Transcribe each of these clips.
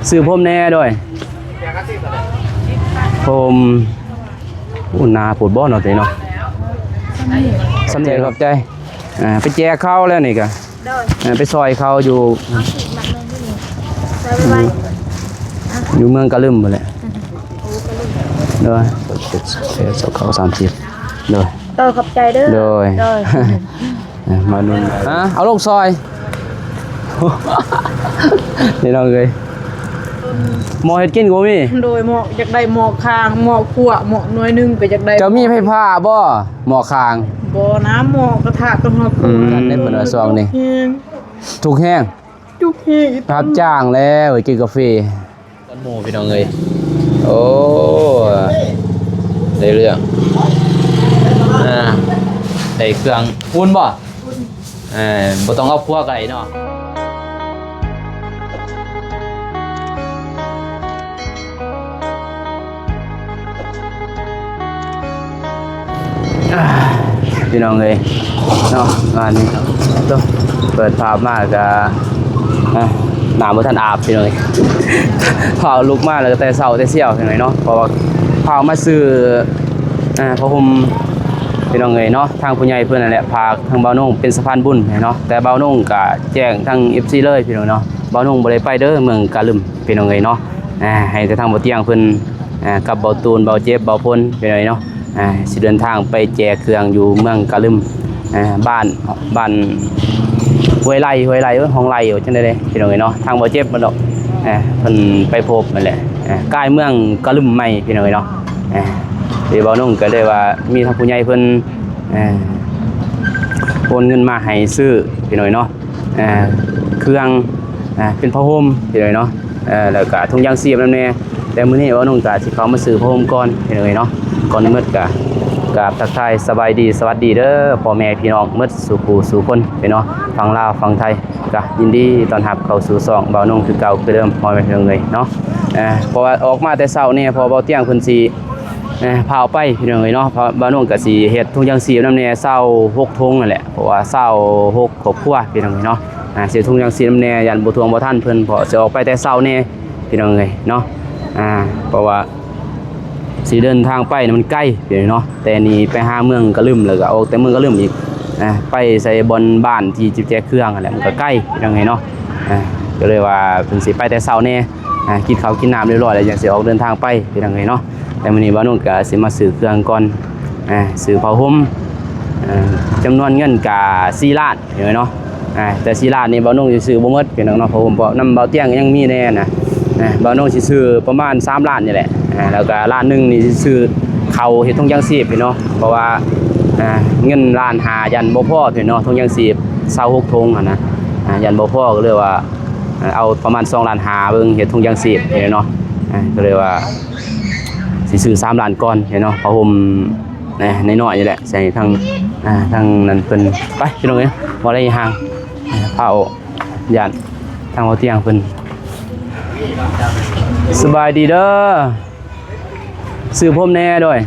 ຊື້ພົມແດ່ ໂດຍ ພົມ. ໂອ້ ໜາໂພດບໍ່ເນາະ ໂຕນີ້ເນາະ. ສ່ຳນີ້ ຂອບໃຈ. ອ່າ ໄປແຈກເຂົາແລ້ວນີ້ກະ ໂດຍ ເອີ ໄປຊ່ອຍເຂົາຢູ່ ເອົາສີມັດໜຶ່ງຢູ່ນີ້ ຊ່ອຍໄວໆ ຢູ່ເມືອງກະລຶມພຸ້ນແຫຼະ. ໂອ້ ກະລຶມ ໂດຍ ເອົາເຂົ້າສາມສິບ ໂດຍ ໂດຍ ຂອບໃຈເດີ ໂດຍ ໂດຍ. ອ່ະ ມາໜູນ ຮະ ເອົາລົງຊອຍ ພີ່ນ້ອງເອີຍ ໝໍ້ເຮັດກິນກໍບໍ່ມີ. ໂດຍ ໝໍ້ ຢາກໄດ້ໝໍ້ຄາງ ໝໍ້ຂົ້ວ ໝໍ້ໜ່ວຍໜຶ່ງກໍຢາກໄດ້. ເຈົ້າມີໄຟຟ້າບໍ່? ໝໍ້ຄາງ ບໍ່ນະ ໝໍ້ກະທະຕ້ອງເຮົາ ອືມ ນັ້ນເພິ່ນວ່າຊ່ວງນີ້ທຸກແຮງ ທຸກແຮງ ຮັບຈ້າງແລ້ວ ເອີຍ ກິນກາເຟ. ກ່ອນໝູ່ ພີ່ນ້ອງເອີຍ ໂອ້ ໄດ້ເລື່ອງ ອ່າ ໄດ້ເຄື່ອງອຸ່ນບໍ່? ອຸ່ນ ເອີ ບໍ່ຕ້ອງເອົາຄົວໄກເນາະ. ອ່າ ພີ່ນ້ອງເອີຍເນາະ ອັນນີ້ໂຕ ເປີດພາບມາກະ ອ່າ ນ້ຳບໍ່ທັນອາບ ພີ່ນ້ອງເອີຍ ຟ້າວລຸກມາແລ້ວກະແຕ່ເຊົ້າແຕ່ສ່ຽວ ພີ່ນ້ອງເນາະ ເພາະວ່າຟ້າວມາຊື້ ອ່າ ຜ້າຫົ່ມ ພີ່ນ້ອງເອີຍເນາະ. ທາງຜູ້ໃຫຍ່ເພິ່ນນັ້ນແຫຼະ ຝາກທາງບ່າວນົງເປັນສະພານບຸນໃຫ້ເນາະ ແຕ່ບ່າວນົງກະແຈ້ງທາງເອັຟຊີເລີຍ ພີ່ນ້ອງເນາະ ບ່າວນົງບໍ່ໄດ້ໄປເດີ ເມືອງກະລຶມ ພີ່ນ້ອງເອີຍເນາະ. ອ່າ ໃຫ້ແຕ່ທາງບ່າວຕຽງເພິ່ນ ອ່າ ກັບບ່າວຕູນ ບ່າວເຈັບ ບ່າວພົນ ພີ່ນ້ອງເອີຍເນາະ ອ່າ ຊິເດີນທາງໄປແຈກເຄື່ອງຢູ່ເມືອງກະລຶມ ອ່າ ບ້ານ ບ້ານຫ້ວຍໄລ່ ຫ້ວຍໄລ່ ເອີ ຫ້ອງໄລ່ ວ່າຈັ່ງໃດເດ ພີ່ນ້ອງເອີຍເນາະ. ທາງບ່າວເຈັບເພິ່ນດອກ ອ່າ ເພິ່ນໄປພົບນັ້ນແຫຼະ ອ່າ ກາຍເມືອງກະລຶມໃໝ່ ພີ່ນ້ອງເອີຍເນາະ. ອ່າ ທີ່ບ່າວນົງກະໄດ້ວ່າມີທາງຜູ້ໃຫຍ່ເພິ່ນ ອ່າ ໂອນເງິນມາໃຫ້ຊື້ ພີ່ນ້ອງເອີຍເນາະ ອ່າ ເຄື່ອງ ອ່າ ເປັນຜ້າຫົ່ມ ພີ່ນ້ອງເນາະ ເອີ ແລ້ວກະຖົງຢາງຊີບນຳແດ່. ແຕ່ມື້ນີ້ບ່າວນົງກະຊິເຂົ້າມາຊື້ຜ້າຫົ່ມກ່ອນ ພີ່ນ້ອງເອີຍເນາະ. ກ່ອນອື່ນໝົດກະກາບທັກທາຍສະບາຍດີ ສະຫວັດດີເດີ ພໍ່ແມ່ພີ່ນ້ອງໝົດສູ່ຜູ້ສູ່ຄົນ ພີ່ນ້ອງ ຝັ່ງລາວຝັ່ງໄທ ກະຍິນດີຕ້ອນຮັບເຂົ້າສູ່ຊ່ອງບ່າວນົງຄືເກົ່າຄືເດີມ ພໍ່ແມ່ພີ່ນ້ອງເອີຍເນາະ. ເອີ ເພາະວ່າອອກມາແຕ່ເຊົ້ານີ້ ເພາະວ່າບ່າວຕຽງເພິ່ນຊິ ອ່າ ພາໄປ ພີ່ນ້ອງເອີຍເນາະ ເພາະບ່າວນົງກະຊິເຮັດຖົງຢາງຊີບນຳແດ່ ຊາວຫົກຖົງນັ້ນແຫຼະ ເພາະວ່າຊາວຫົກຄອບຄົວ ພີ່ນ້ອງເອີຍເນາະ. ອ່າ ເຮັດຖົງຢາງຊີບນຳແດ່ ຢ້ານບໍ່ຖ້ວງບໍ່ທັນເພິ່ນ ເພາະຊິອອກໄປແຕ່ເຊົ້າແດ່ ພີ່ນ້ອງເອີຍເນາະ. ອ່າ ເພາະວ່າຊິເດີນທາງໄປນະມັນໄກ ພີ່ນ້ອງເນາະ ແຕ່ນີ້ໄປຫາເມືອງກະລຶມ ແລ້ວກະອອກແຕ່ເມືອງກະລຶມອີກ ອ່າ ໄປໃສ່ບ່ອນບ້ານທີ່ຈະແຈກເຄື່ອງຫັ້ນແຫຼະ ມັນກະໄກ ພີ່ນ້ອງເອີຍເນາະ. ອ່າ ກະເລີຍວ່າເພິ່ນຊິໄປແຕ່ເຊົ້າແດ່ ອ່າ ກິນເຂົ້າກິນນ້ຳຮຽບຮ້ອຍແລ້ວ ຈັ່ງຊິອອກເດີນທາງໄປ ພີ່ນ້ອງເອີຍເນາະ. ແຕ່ມື້ນີ້ບ່າວນົງກະຊິມາຊື້ເຄື່ອງກ່ອນ ອ່າ ຊື້ຜ້າຫົ່ມ ເອີ ຈຳນວນເງິນກະສີ່ລ້ານ ພີ່ນ້ອງເນາະ. ອ່າ ແຕ່ສີ່ລ້ານນີ້ບ່າວນົງຊິຊື້ບໍ່ໝົດ ພີ່ນ້ອງເນາະ ຜ້າຫົ່ມ ເພາະນຳບ່າວຕຽງກະຍັງມີແດ່ນະ ອ່າ ບ່າວນົງຊິຊື້ປະມານສາມລ້ານນີ້ແຫຼະ ອ່າ ແລ້ວກະລ້ານໜຶ່ງນີ້ຊິຊື້ເຂົ້າເຮັດຖົງຢາງຊີບ ພີ່ນ້ອງ ເພາະວ່າ ອ່າ ເງິນລ້ານຫ້າຢ້ານບໍ່ພໍ ພີ່ນ້ອງເນາະ ຖົງຢາງຊີບຊາວຫົກຖົງຫັ້ນນະ ອ່າ ຢ້ານບໍ່ພໍ ກະເລີຍວ່າ ອ່າ ເອົາປະມານສອງລ້ານຫ້າເບິ່ງ ເຮັດຖົງຢາງຊີບ ພີ່ນ້ອງເນາະ. ອ່າ ກະເລີຍວ່າ ຊິຊື້ສາມລ້ານກ່ອນເນາະ ຜ້າຫົ່ມ ອ່າ ນ້ອຍໆນີ້ແຫຼະ ໃສ່ທາງ ອ່າ ທາງນັ້ນເພິ່ນ. ໄປ ພີ່ນ້ອງເອີຍ ບໍ່ໄດ້ຫ່າງ ອ່າ ພາອອກ ຢ້ານທາງບ່າວຕຽງເພິ່ນ. ສະບາຍດີເດີ ຊື້ພົມແດ່ ໂດຍ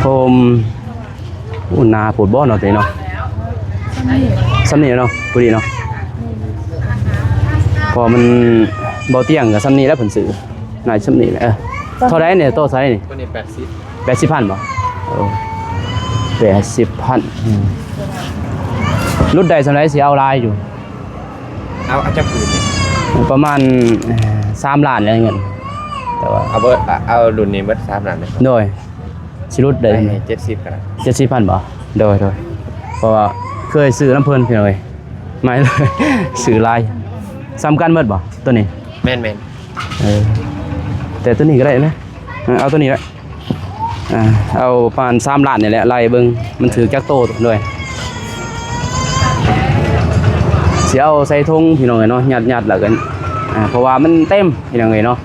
ພົມ. ໂອ້ ໜາໂພດບໍ່ເນາະ ໂຕນີ້ເນາະ ສ່ຳນີ້ເນາະ ພໍດີເນາະ ເພາະມັນ ບ່າວຕຽງກະສ່ຳນີ້ແຫຼະ ເພິ່ນຊື້ໜ້າສ່ຳນີ້ແຫຼະ. ເອີ ເທົ່າໃດນີ້ ໂຕໃສນີ້? ໂຕນີ້ແປດສິບ ແປດສິບພັນບໍ່? ໂອ້ ແປດສິບພັນ ອືມ ຫຼຸດໄດ້ສ່ຳໃດ ຊິເອົາຫຼາຍຢູ່. ເອົາ ເອົາຈັກຜືນນີ້? ປະມານ ເອີ ສາມລ້ານແຫຼະເງິນ ແຕ່ວ່າ ເອົາເບີດ ເອົາລຸ້ນນີ້ເບິດສາມລ້ານເລີຍ. ໂດຍ ຊິຫຼຸດໄດ້ ໃຫ້ເຈັດສິບກໍໄດ້ ເຈັດສິບພັນບໍ່? ໂດຍ ໂດຍ ເພາະວ່າເຄີຍຊື້ນຳເພິ່ນ ພີ່ນ້ອງເອີຍ ໃໝ່ເລີຍ ຊື້ຫຼາຍ. ສ່ຳກັນເບິດບໍ່ໂຕນີ້? ແມ່ນໆ ເອີ ແຕ່ໂຕນີ້ກໍໄດ້ນະ ເອີ ເອົາໂຕນີ້ແຫຼະ. ອ່າ ເອົາປະມານສາມລ້ານນີ້ແຫຼະ ໄລ່ເບິ່ງມັນຖືກຈັກໂຕ ໂດຍ ຊິເອົາໃສ່ຖົງ ພີ່ນ້ອງເອີຍເນາະ ຍັດໆ ແລ້ວກໍ ອ່າ ເພາະວ່າມັນເຕັມ ພີ່ນ້ອງເອີຍເນາະ.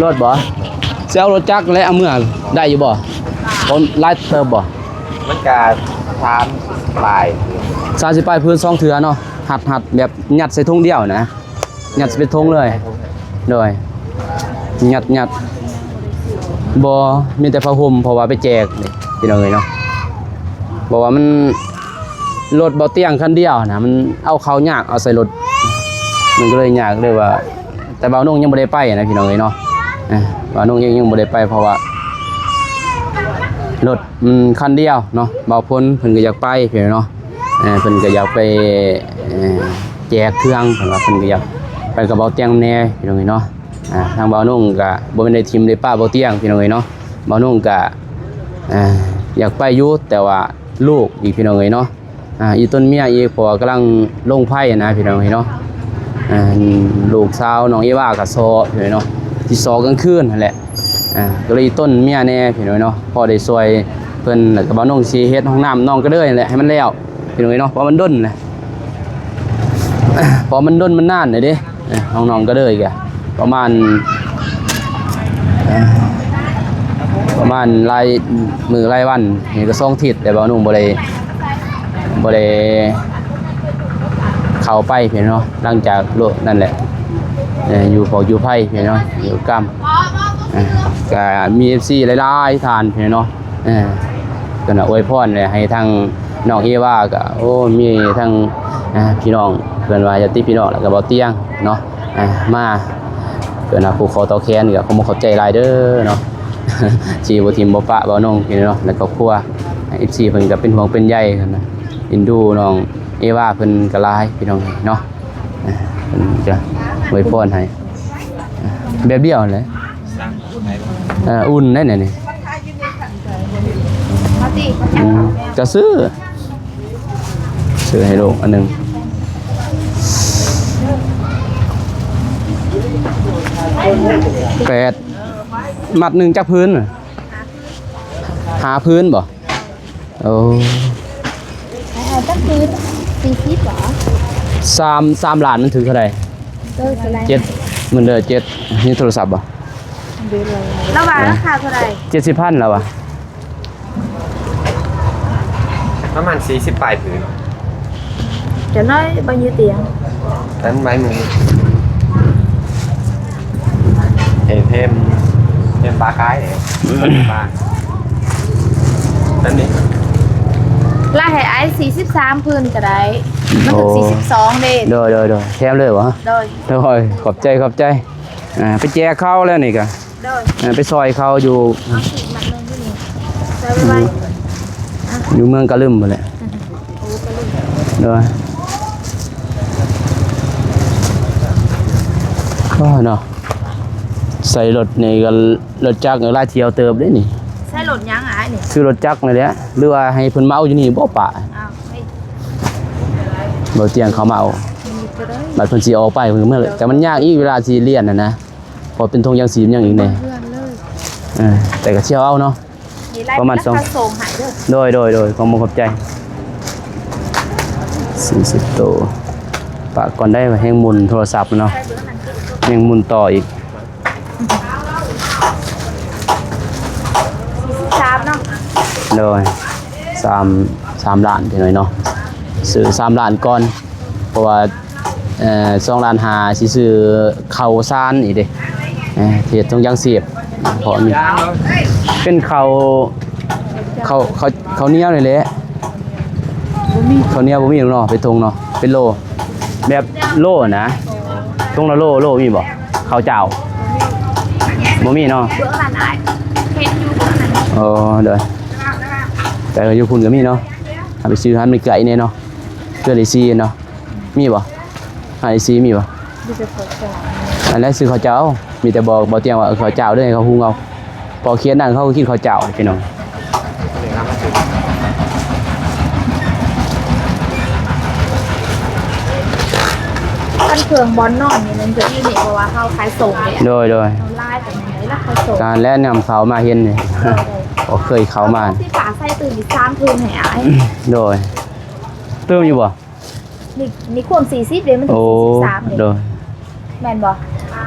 ລົດບໍ່? ຊິເອົາລົດຈັກແຫຼະ ເອົາເມືອໄດ້ຢູ່ບໍ່? ຄົນຫຼາຍເຕີບບໍ່? ມັນກະສາມສິບປາຍ ສາມສິບປາຍຜືນ ສອງເທື່ອເນາະ ຮັດໆ ແບບຍັດໃສ່ຖົງດຽວນະ. ຍັດໃສ່ເປັນຖົງເລີຍ ໃສ່ຖົງເລີຍ ໂດຍ ຍັດໆ ບໍ່ ມີແຕ່ຜ້າຫົ່ມ ເພາະວ່າໄປແຈກເດ້ ພີ່ນ້ອງເອີຍເນາະ. ເພາະວ່າມັນ ລົດເບົາຕຽງຄັນດຽວນະ ມັນເອົາເຂົ້າຍາກ ເອົາໃສ່ລົດ ມັນກໍເລີຍຍາກເລີຍວ່າ ແຕ່ບ່າວນົງຍັງບໍ່ໄດ້ໄປນະພີ່ນ້ອງເອີຍເນາະ. ເອີ ບ່າວນົງເອງຍັງບໍ່ໄດ້ໄປ ເພາະວ່າລົດ ອືມ ຄັນດຽວເນາະ. ບ່າວພົນເພິ່ນກໍຢາກໄປພີ່ນ້ອງເນາະ. ເອີ ເພິ່ນກໍຢາກໄປ ເອີ ແຈກເຄື່ອງ ເພິ່ນວ່າເພິ່ນກໍຢາກໄປກັບບ່າວຕຽງແດ່ພີ່ນ້ອງເອີຍເນາະ. ອ່າ ທາງບ່າວນົງກໍບໍ່ແມ່ນໄດ້ຖິ້ມໄດ້ປະບ່າວຕຽງພີ່ນ້ອງເອີຍເນາະ. ບ່າວນົງກໍ ອ່າ ຢາກໄປຢູ່ ແຕ່ວ່າລູກອີກພີ່ນ້ອງເອີຍເນາະ. ອ່າ ອີ່ຕົນເມຍອີກ ເພາະວ່າກຳລັງລົງໄພນະພີ່ນ້ອງເອີຍເນາະ. ອ່າ ລູກສາວນ້ອງເອວາກໍຊໍພີ່ນ້ອງເນາະ ຊິຊໍກາງຄືນຫັ້ນແຫຼະ. ອ່າ ກໍເລີຍອີ່ຕົນເມຍແດ່ພີ່ນ້ອງເນາະ ພໍໄດ້ຊ່ວຍເພິ່ນ. ແລ້ວກໍບ່າວນົງຊິເຮັດຫ້ອງນ້ຳນ້ອງກະເດີຍຫັ້ນແຫຼະ ໃຫ້ມັນແລ້ວພີ່ນ້ອງເອີຍເນາະ ເພາະມັນດົນແຫຼະ ເພາະມັນດົນມັນນານແລ້ວເດ້. ເອີ ນ້ອງໆກະເດີຍກະປະມານ ເອີ ປະມານຫຼາຍມື້ຫຼາຍວັນ ນີ້ກໍສອງທິດແລ້ວ ບ່າວນົງບໍ່ໄດ້ ບໍ່ໄດ້ເຂົ້າໄປພີ່ນ້ອງເນາະ. ຫຼັງຈາກໂລະນັ້ນແຫຼະ ເອີ ຢູ່ພອກຢູ່ໄພພີ່ນ້ອງເນາະ ຢູ່ກຳ ເອີ ກະມີເອັຟຊີຫຼາຍໆທ່ານພີ່ນ້ອງເນາະ. ເອີ ເພິ່ນອວຍພອນແຫຼະ ໃຫ້ທາງນ້ອງເອວາກໍ ໂອ້ ມີທັງ ອ່າ ພີ່ນ້ອງ ເພິ່ນວ່າຍາດຕິພີ່ນ້ອງ ແລ້ວກໍບ່າວຕຽງເນາະ ອ່າ ມາ ເພິ່ນວ່າຜູກຄໍຕໍ່ແຂນ ກໍຂໍຂອບໃຈຫຼາຍເດີເນາະ ທີ່ບໍ່ຖິ້ມບໍ່ປະບ່າວນົງພີ່ນ້ອງເນາະ ແລະ ຄອບຄົວ. ເອັຟຊີເພິ່ນກໍເປັນຫ່ວງເປັນໃຍນະ ເອັນດູນ້ອງເອວາເພິ່ນກໍຫຼາຍພີ່ນ້ອງເນາະ. ອ່າ ເພິ່ນກໍອວຍພອນໃຫ້ ອ່າ ແບບດຽວຫັ້ນແຫຼະ. ອ່າ ອຸ່ນໄດ໋ນີ້ ອືມ ຈະຊື້ ຊື້ໃຫ້ລູກອັນໜຶ່ງ. ແປດ ມັດໜຶ່ງຈັກພື້ນ? ຫ້າພື້ນບໍ່? ໂອ້ ເອົາຈັກຄືນ ສີ່ສິບຫວາ? ສາມ ສາມລ້ານມັນຖືກເທົ່າໃດ? ເອີ ເທົ່າໃດ? ເຈັດ ມັນເດີ ເຈັດ ມີໂທລະສັບບໍ່? ລາວວ່າລາຄາເທົ່າໃດ? ເຈັດສິບພັນລາວວ່າ ປະມານສີ່ສິບປາຍພື້ນ. ຈະນ້ອຍບໍ່ຢູ່ຕຽງ ອັນໄວ້ມື ເຫັນເທມ ເທມປາກາຍເດ້ ປາ ອັນນີ້ ລະໃຫ້ອ້າຍສີ່ສິບສາມພື້ນກໍໄດ້ ມັນຖືກ ໂອ້ ສີ່ສິບສອງເດ້. ໂດຍ ໂດຍ ໂດຍ ແຖມເລີຍບໍ່? ໂດຍ ໂດຍ ຂອບໃຈ ຂອບໃຈ. ອ່າ ໄປແຈກເຂົາແລ້ວນີ້ກະ ໂດຍ ອ່າ ໄປຊ່ອຍເຂົາຢູ່ ເອົາສີກມັດໜຶ່ງຢູ່ນີ້ ໃສ່ໄວ້ ອືມ ຢູ່ເມືອງກະລຶມພຸ້ນແຫຼະ. ໂອ້ ກະລຶມ ໂດຍ ໂອ້ເນາະ ໃສ່ລົດນີ້ກໍ ລົດຈັກຫຼາຍຖ້ຽວເຕີບເດ້ນີ້. ໃຊ້ລົດຫຍັງອ້າຍນີ້? ຊື້ລົດຈັກນີ້ແຫຼະ ຫຼືວ່າໃຫ້ເພິ່ນມາເອົາຢູ່ນີ້ບໍ່ປະ? ອ້າວ ເອີຍ ບໍ່ຕຽງເຂົາມາເອົາ ນີ້ກໍໄດ້ ບັດເພິ່ນຊິອອກໄປເພິ່ນກໍເມືອແຫຼະ ແຕ່ມັນຍາກອີກເວລາຊິລຽນຫັ້ນນະ. ເພາະເປັນຖົງຢາງຊີບຫຍັງອີກແດ່ ເອີ ແຕ່ກໍຊິເອົາເນາະ ປະມານສອງ ໂດຍ ໂດຍ ໂດຍ ຂອບໃຈ ສີ່ສິບໂຕ ປະກ່ອນໄດ້ ແຮງໝຸນໂທລະສັບເນາະ ແຮງໝຸນຕໍ່ອີກ ສີ່ສິບສາມເນາະ ໂດຍ ສາມ ສາມລ້ານ ພີ່ນ້ອງເນາະ ຊື້ສາມລ້ານກ່ອນ ເພາະວ່າ ເອີ ສອງລ້ານຫ້າ ຊິຊື້ເຂົ້າສານອີກເດ້ ເອີ ເຮັດຖົງຢາງຊີບ ເພາະມີ ເປັນເຂົ້າ ເຂົ້າ ເຂົ້າ ເຂົ້າໜຽວນີ້ແຫຼະ ບໍ່ມີ ເຂົ້າໜຽວບໍ່ມີເນາະ ເປັນຖົງເນາະ ເປັນໂລ ແບບໂລນະ ຖົງລະໂລ ໂລມີບໍ່? ເຂົ້າຈ້າວ ບໍ່ມີເນາະ ເບິ່ງນັ້ນອ້າຍ ເຫັນຢູ່ເບິ່ງນັ້ນ ອໍ ໂດຍ ແຕ່ຢູ່ພຸ້ນກໍມີເນາະ ເອົາໄປຊື້ຮ້ານໄກໆແດ່ເນາະ ເພື່ອໄດ້ຊີເນາະ. ມີບໍ່? ຮ້ານເອຊີມີບໍ່? ມີແຕ່ເຂົ້າເຈົ້າ ອັນນັ້ນຊື້ເຂົ້າເຈົ້າ ມີແຕ່ບອກ ບອກຕຽງວ່າ ເອີ ເຂົ້າເຈົ້າເດີ ໃຫ້ເຂົາຫຸງເອົາ ພໍຂຽນນັ້ນເຂົາກໍກິນເຂົ້າເຈົ້າພີ່ນ້ອງ. ຄັນເຄື່ອງບ່ອນນອນນີ້ມັນຈະອີ່ນີ້ ເພາະວ່າເຮົາຂາຍສົ່ງເດ້ ໂດຍ ໂດຍ ເຮົາລາຍແບບນີ້ລະຂາຍສົ່ງ ການແລະນຳເຂົ້າມາເຫັນນີ້ ໂດຍ ບໍ່ເຄີຍເຂົ້າມາ ຊິຝາກໃສ່ຕື່ມອີກສາມທຶນໃຫ້ອ້າຍ ໂດຍ ຕື່ມຢູ່ບໍ່? ນີ້ ນີ້ຄວາມສີ່ສິບເດ້ ມັນຖືກສີ່ສິບສາມເດ້ ໂດຍ ແມ່ນບໍ່?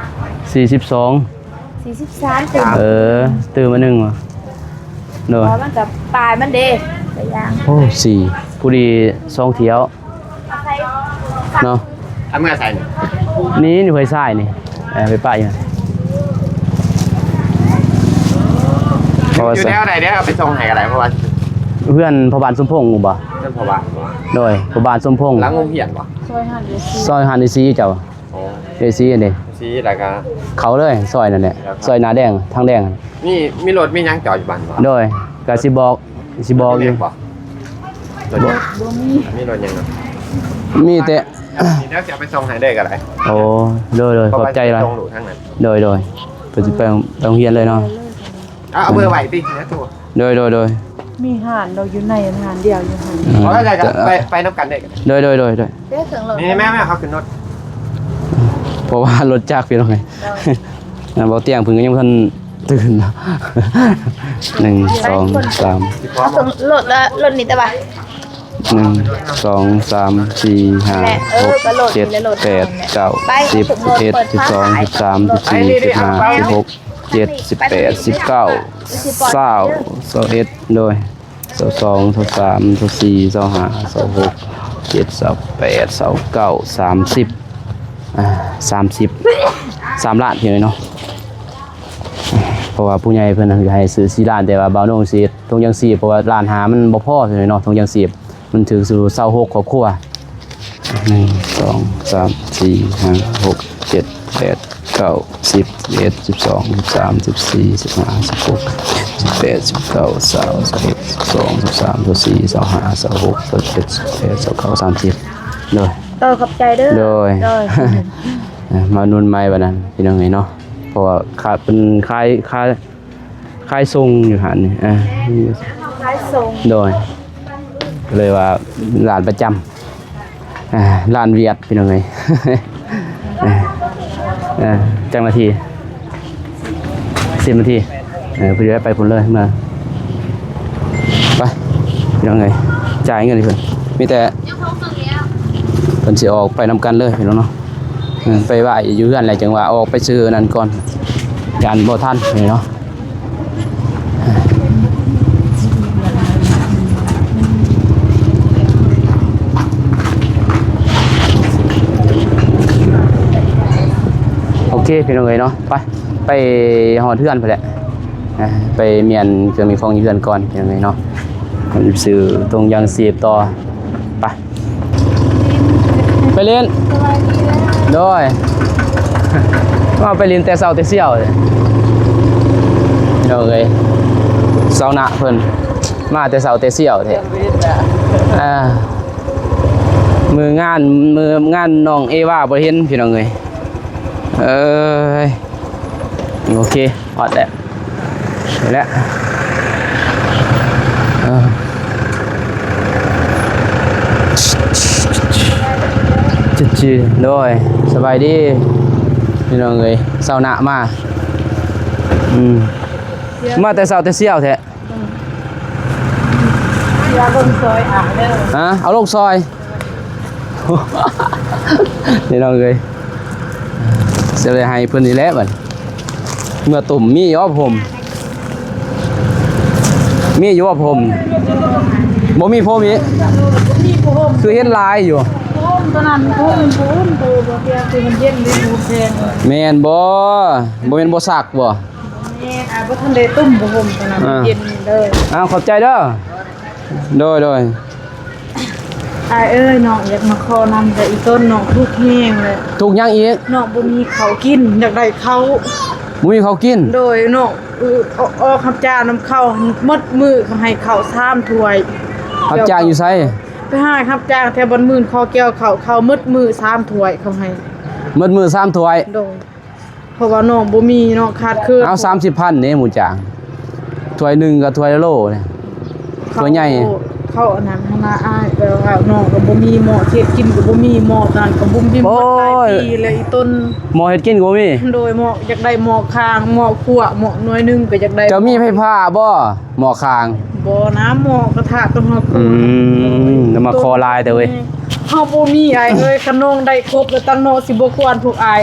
ສີ່ສິບສອງ ສີ່ສິບສາມຕື່ມ ເອີ ຕື່ມອັນໜຶ່ງບໍ່? ໂດຍ ບໍ່ ມັນກໍປາຍມັນເດ້ ໄປຢ່າງ ໂອ້ ສີ່ ພໍດີສອງຖ້ຽວເນາະ ເອົາເມືອໃສນີ້? ນີ້ ນີ້ຫ້ວຍຊາຍນີ້ ເອີ ໄປປະຢູ່ ເພາະວ່າ ຢູ່ແຖວໃດເດ້ ເອົາໄປສົ່ງໃຫ້ກໍໄດ້ ເພາະວ່າ ເຮືອນພໍ່ບ້ານສົມພົງບໍ່? ເຮືອນພໍ່ບ້ານ ໂດຍ ພໍ່ບ້ານສົມພົງ ຫຼັງໂຮງຮຽນບໍ່? ຊອຍຮ້ານເອຊີ ຊອຍຮ້ານເອຊີເຈົ້າ ອໍ ເອຊີຫັ້ນເດ້ ເອຊີ ແລ້ວກໍເຂົ້າເລີຍ ຊອຍນັ້ນແຫຼະ ແລ້ວກໍຊອຍໜ້າແດງ ທາງແດງ. ມີ ມີລົດມີຫຍັງຈອດຢູ່ບ້ານບໍ່? ໂດຍ ກໍຊິບອກ ຊິບອກຢູ່. ມີແມັກບໍ່? ລົດ ບໍ່ມີ. ມີລົດຫຍັງເນາະ? ມີແຕ່ ດຽວຊິເອົາໄປສົ່ງໃຫ້ເລີຍກໍໄດ້. ໂອ້ ໂດຍໆ ຂອບໃຈຫຼາຍ. ເພາະວ່າຊິໄປສົ່ງລູກທາງນັ້ນ. ໂດຍໆ ເພິ່ນຊິໄປ ໄປໂຮງຮຽນເລີຍເນາະ. ເອົາ ເອົາເບີໄວ້ຕິ ແລ້ວໂທ. ໂດຍໆ ໂດຍ. ມີຮ້ານດອກຢູ່ໃນ ຮ້ານດຽວຢູ່ຫັ້ນ. ອືມ ເອົາໄດ້ ໄດ້ ໄປ ໄປນຳກັນເດ້. ໂດຍໆ ໂດຍໆ ເດ້ເຄື່ອງລົດ. ນີ້ແມ່ ແມ່ເອົາຂຶ້ນລົດ. ເພາະວ່າລົດຈັກ ພີ່ນ້ອງເອີຍ. ໂດຍ. ອ່າ ບໍ່ຕຽງເພິ່ນກໍຍັງບໍ່ທັນຕື່ນ. ໜຶ່ງ ສອງ ສາມ ເອົາສົ່ງລົດລະ ລົດນີ້ແຕ່ວ່າ ໜຶ່ງ ສອງ ສາມ ສີ່ ຫ້າ ຫົກ ເຈັດ ແປດ ເກົ້າ ສິບ ສິບເອັດ ສິບສອງ ສິບສາມ ສິບສີ່ ສິບຫ້າ ສິບຫົກ ເຈັດ ສິບແປດ ສິບເກົ້າ ຊາວ ຊາວເອັດ ໂດຍ ຊາວສອງ ຊາວສາມ ຊາວສີ່ ຊາວຫ້າ ຊາວຫົກ ຊາວເຈັດ ຊາວແປດ ຊາວເກົ້າ ສາມສິບ ອ່າ ສາມສິບ ສາມລ້ານ ພີ່ນ້ອງເນາະ. ເພາະວ່າຜູ້ໃຫຍ່ເພິ່ນໃຫ້ຊື້ສີ່ລ້ານ ແຕ່ວ່າບ່າວໂໜ່ງຊິເຮັດຖົງຢາງຊີບ ເພາະວ່າລ້ານຫ້າມັນບໍ່ພໍ ພີ່ນ້ອງເນາະ ຖົງຢາງຊີບ. ມັນຖືກສູ່ຊາວຫົກຄອບຄົວ ໜຶ່ງ ສອງ ສາມ ສີ່ ຫ້າ ຫົກ ເຈັດ ແປດ ເກົ້າ ສິບ ສິບເອັດ ສິບສອງ ສິບສາມ ສິບສີ່ ສິບຫ້າ ສິບຫົກ ສິບແປດ ສິບເກົ້າ ຊາວ ຊາວເອັດ ຊາວສອງ ຊາວສາມ ຊາວສີ່ ຊາວຫ້າ ຊາວຫົກ ຊາວເຈັດ ສິບແປດ ຊາວເກົ້າ ສາມສິບ ໂດຍ. ເອີ ຂອບໃຈເດີ ໂດຍ ໂດຍ. ອ່າ ມາໜູນໃໝ່ບັດນັ້ນ ພີ່ນ້ອງເອີຍເນາະ ເພາະວ່າຂາ ເປັນຂາຍ ຂາຍ ຂາຍສົ່ງຢູ່ຫັ້ນນີ້ ອ່າ ຂາຍສົ່ງ ໂດຍ ເລີຍວ່າຮ້ານປະຈຳ ອ່າ ຮ້ານວຽດ ພີ່ນ້ອງເອີຍ. ອ່າ ຈັກນາທີ? ສິບນາທີ ເອີ ພໍດີໄດ້ໄປພຸ້ນເລີຍ ມາ ໄປ ພີ່ນ້ອງເອີຍ ຈ່າຍເງິນໃຫ້ເພິ່ນ ມີແຕ່ ເພິ່ນຊິອອກໄປນຳກັນເລີຍ ພີ່ນ້ອງເນາະ. ເອີ ໄປໄຫວ້ຢູ່ເຮືອນແລ້ວ ຈັ່ງວ່າອອກໄປຊື້ອັນນັ້ນກ່ອນ ຢ້ານບໍ່ທັນເນາະ. ໂອເຄ ພີ່ນ້ອງເອີຍເນາະ ໄປ ໄປຮອດເຮືອນພຸ້ນແຫຼະ ອ່າ ໄປມ້ຽນເຄື່ອງມີຂອງຢູ່ເຮືອນກ່ອນ ພີ່ນ້ອງເອີຍເນາະ ໄປຊື້ຖົງຢາງຊີບຕໍ່ ໄປ. ໄປຫຼິ້ນ ໂດຍ ວ່າໄປຫຼິ້ນແຕ່ເຊົ້າແຕ່ສ່ຽວເດ້ ພີ່ນ້ອງເອີຍ. ຊາວນະເພິ່ນມາແຕ່ເຊົ້າແຕ່ສ່ຽວແທ້ ອ່າ ມື້ງານ ມື້ງານນ້ອງເອວາບໍ່ເຫັນ ພີ່ນ້ອງເອີຍ. ເອີຍ ໂອເຄ ຮອດແລ້ວ ນີ້ແຫຼະ ເອີ ໂດຍ ສະບາຍດີ ພີ່ນ້ອງເອີຍ. ຊາວນະມາ ອືມ ມາແຕ່ເຊົ້າແຕ່ສ່ຽວແທ້. ອືມ ເອົາລົງຊອຍ ອ່າ ເດີ ຮະ ເອົາລົງຊອຍ ພີ່ນ້ອງເອີຍ ຊິໄດ້ໃຫ້ເພິ່ນນີ້ແຫຼະບັດ ເມື່ອຕົ້ມມີຢູ່ບໍ່ຜົມ ມີຢູ່ບໍ່ຜົມ ບໍ່ມີຜົມອີກ ບໍ່ມີຜົມ ຄືເຫັນຫຼາຍຢູ່ ຜົມຕົວນັ້ນ ຜົມ ຜົມ ໂຕບໍ່ເທື່ອ ຄືມັນເຢັນເດ້ ຜົມແພງ ແມ່ນບໍ່ ບໍ່ແມ່ນບໍ່ຊັກບໍ່? ແມ່ນ ອ້າຍບໍ່ທັນໄດ້ຕຸ້ມຜ້າຫົ່ມຕອນນັ້ນ ອ່າ ເຢັນເດີ ອ້າວ ຂອບໃຈເດີ ໂດຍ ໂດຍ ອ້າຍເອີຍ ນ້ອງຢາກມາຂໍນຳແຕ່ອີຕົ້ນ ນ້ອງທຸກແຮງເລີຍ ທຸກຫຍັງອີກ? ນ້ອງບໍ່ມີເຂົ້າກິນ ຢາກໄດ້ເຂົ້າ ບໍ່ມີເຂົ້າກິນ ໂດຍ ນ້ອງ ອອກ ອອກຮັບຈ້າງນຳເຂົາ ໝົດມື້ເຂົາໃຫ້ເຂົ້າສາມຖ້ວຍ ຮັບຈ້າງຢູ່ໃສ? ໄປຫາຮັບຈ້າງແຖວບ້ານໝື່ນ ຂໍກ່ຽວເຂົ້າ ເຂົ້າໝົດມື້ສາມຖ້ວຍ ເຂົາໃຫ້ ໝົດມື້ສາມຖ້ວຍ ໂດຍ ເພາະວ່ານ້ອງບໍ່ມີເນາະ ຂາດເຂີນ ເອົາ ສາມສິບພັນເດ້ ໝູຈາງ ຖ້ວຍໜຶ່ງກໍຖ້ວຍລະໂລເດ້ ຖ້ວຍໃຫຍ່ ເຂົາ ເຂົາອັນນັ້ນຫັ້ນນະອ້າຍ ແບບວ່ານ້ອງກໍບໍ່ມີໝໍ້ເຮັດກິນ ກໍບໍ່ມີໝໍ້ນັ້ນກໍບຸ້ມບິ້ມ ໂອ້ຍ ໝົດຫຼາຍປີແລ້ວ ອີຕົ້ນ ໝໍ້ເຮັດກິນກໍບໍ່ມີ ໂດຍ ໝໍ້ຢາກໄດ້ໝໍ້ຄາງ ໝໍ້ຂົ້ວ ໝໍ້ໜ່ວຍໜຶ່ງກໍຢາກໄດ້ ເຈົ້າມີໄຟຟ້າບໍ່? ໝໍ້ຄາງ ບໍ່ນະ ໝໍ້ກະທະຕ້ອງເຮົາ ອືມ ແລ້ວມາຂໍຫຼາຍແທ້ເວີຍ ເຮົາບໍ່ມີອ້າຍເອີຍ ຄັນນ້ອງໄດ້ຄົບແລ້ວ ຕັ້ງນ້ອງຊິບໍ່ກວນພວກອ້າຍ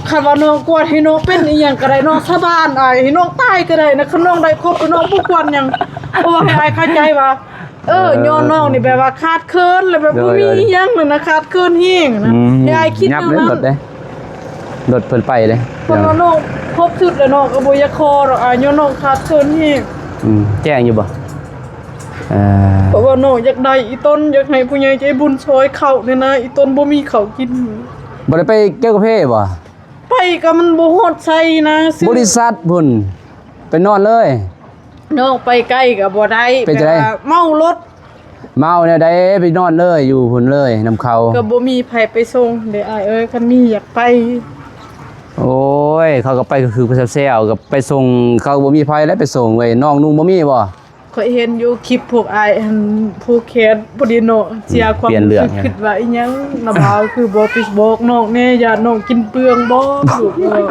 ຄັນວ່ານ້ອງກວນໃຫ້ນ້ອງເປັນອີ່ຫຍັງກໍໄດ້ ນ້ອງສາບານອ້າຍ ໃຫ້ນ້ອງຕາຍກໍໄດ້ນະ ຄັນນ້ອງໄດ້ຄົບແລ້ວນ້ອງບໍ່ກວນຫຍັງ ເພາະວ່າໃຫ້ອ້າຍເຂົ້າໃຈວ່າ ເອີ ເອີ ຍ້ອນນ້ອງນີ້ແບບວ່າຂາດເຂີນ ແລ້ວແບບ ໂດຍ ບໍ່ມີ ໂດຍ ອີ່ຫຍັງຫັ້ນນະ ຂາດເຂີນແຮງນະ ອືມ ໃຫ້ອ້າຍຄິດ ຍັບເລີຍ ແນວນັ້ນ ລົດເດ້ ລົດເພິ່ນໄປເດ້ ເພາະວ່ານ້ອງຄົບສຸດແລ້ວ ນ້ອງກໍບໍ່ຢາກຂໍດອກ ອາ ຍ້ອນນ້ອງຂາດເຂີນແຮງ ອືມ ແຈ້ງຢູ່ບໍ່? ເອີ ເພາະວ່ານ້ອງຢາກໄດ້ອີ່ຕົ້ນ ຢາກໃຫ້ຜູ້ໃຫຍ່ໃຈບຸນຊ່ອຍເຂົ້າແດ່ນະ ອີ່ຕົ້ນບໍ່ມີເຂົ້າກິນ ບໍ່ໄດ້ໄປເກັບກາເຟບໍ່? ໄປກໍມັນບໍ່ຮອດໃສນະ ຊື່ບໍລິສັດພຸ້ນ ໄປນອນເລີຍ. ນ້ອງໄປໃກ້ກໍບໍ່ໄດ້ ເປັນຈັ່ງໃດ? ແບບວ່າເມົາລົດ. ເມົາແນວໃດ ໄປນອນເລີຍ ຢູ່ພຸ້ນເລີຍນຳເຂົາ. ກໍບໍ່ມີໃຜໄປສົ່ງເດ້ອ້າຍເອີຍ ຄັນມີຢາກໄປ. ໂອ້ຍ ເຂົາກໍໄປຄືໆ ແຊວໆ ກໍໄປສົ່ງ ເຂົາບໍ່ມີໃຜແລ້ວໄປສົ່ງເວີຍ. ນ້ອງນຸ່ງບໍ່ມີບໍ່? ຂ້ອຍເຫັນຢູ່ຄລິບພວກອ້າຍຫັ້ນ ຜູກແຂນພໍດີເນາະ ເສຍຄວາມຮູ້ສຶກ ຄິດວ່າອີ່ຫຍັງ ນ້າບ່າວຄືບໍ່ໄປບອກນ້ອງແດ່ ຢ້ານນ້ອງກິນເປືອງບໍ່ ລູກເອີຍ.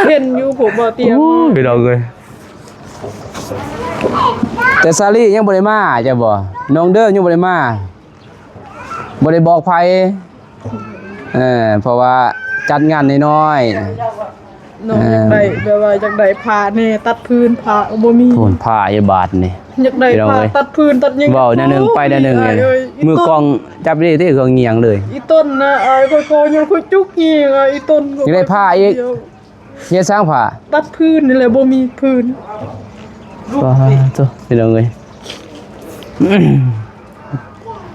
ເຫັນຢູ່ພວກບໍ່ຕຽງ ໂອ້ຍ ພີ່ນ້ອງເອີຍ. ແຕ່ສາລີຍັງບໍ່ໄດ້ມາ ເຈົ້າບໍ່? ນ້ອງເດີຍັງບໍ່ໄດ້ມາ ບໍ່ໄດ້ບອກໃຜ. ເອີ ເພາະວ່າຈັດງານນ້ອຍໆ ນ້ອງຢາກໄດ້ ເອີ ແບບວ່າຢາກໄດ້ຜ້າແດ່ ຕັດຜືນ ຜ້າກໍບໍ່ມີ ໂອ້ຍ ຜ້າຢູ່ບາດນີ້ ຢາກໄດ້ຜ້າຕັດຜືນຕັດຫຍັງ ເວົ້າແນວໜຶ່ງໄປແນວໜຶ່ງ. ມື້ກ້ອງຈັບໄດ້ເດ້ ເຄື່ອງງຽງເລີຍ. ອີຕົ້ນນະ ອ້າຍຂ້ອຍຂໍ ຍັງຂ້ອຍຈຸກອີກ ອີຕົ້ນ ຢາກໄດ້ຜ້າອີກ. ເຮັດຊ່າງຜ້າ ຕັດຜືນນີ້ແຫຼະ ບໍ່ມີຜືນ. ປາໂທ້ ພີ່ນ້ອງເອີຍ